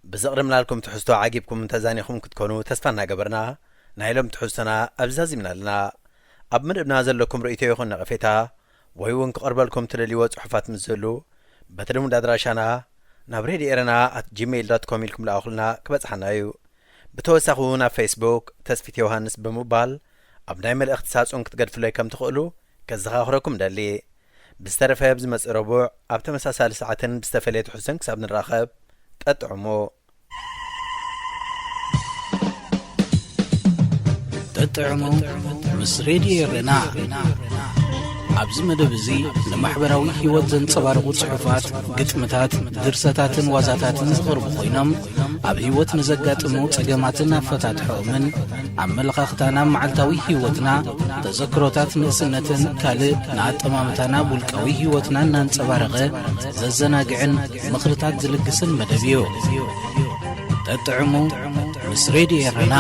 ብዘቕደምናልኩም ትሕዝቶ ዓጊብኩም ተዛኒኹም ክትኮኑ ተስፋ እናገበርና፣ ናይ ሎም ትሕዝቶና ኣብዚ ዛዚምና ኣለና። ኣብ መደብና ዘለኩም ርእይቶ ይኹን ነቐፌታ፣ ወይ እውን ክቐርበልኩም ትደልይዎ ጽሑፋት ምስ ዝህሉ፣ በቲ ልሙድ ኣድራሻና ናብ ሬድዮ ኤረና ኣት ጂሜይል ዶት ኮም ኢልኩም ልኣኹልና፣ ክበጽሓና እዩ። ብተወሳኺ እውን ኣብ ፌስቡክ ተስፊት ዮሃንስ ብምባል ኣብ ናይ መልእኽቲ ሳጹን ክትገድፉለይ ከም ትኽእሉ ከዘኻኽረኩም ደሊ። ብዝተረፈ ብዝመጽእ ረቡዕ ኣብ ተመሳሳሊ ሰዓትን ብዝተፈለየ ትሕዝቶን ክሳብ ንራኸብ፣ ጠጥዕሙ። ጠጥዕሙ ምስ ሬድዮ ኤረና። ኣብዚ መደብ እዚ ንማሕበራዊ ህይወት ዘንጸባርቑ ጽሑፋት፣ ግጥምታት፣ ድርሰታትን ዋዛታትን ዝቐርቡ ኮይኖም፣ ኣብ ህይወት ንዘጋጥሙ ጸገማትን ኣፈታትሖኦምን፣ ኣመለኻኽታና ኣብ መዓልታዊ ህይወትና፣ ተዘክሮታት ንእስነትን ካልእ ንኣጠማምታና ኣብ ውልቃዊ ህይወትና እናንጸባረቐ ዘዘናግዕን ምኽርታት ዝልግስን መደብ እዩ። ጠጥዕሙ ምስ ሬድዮ ኤረና።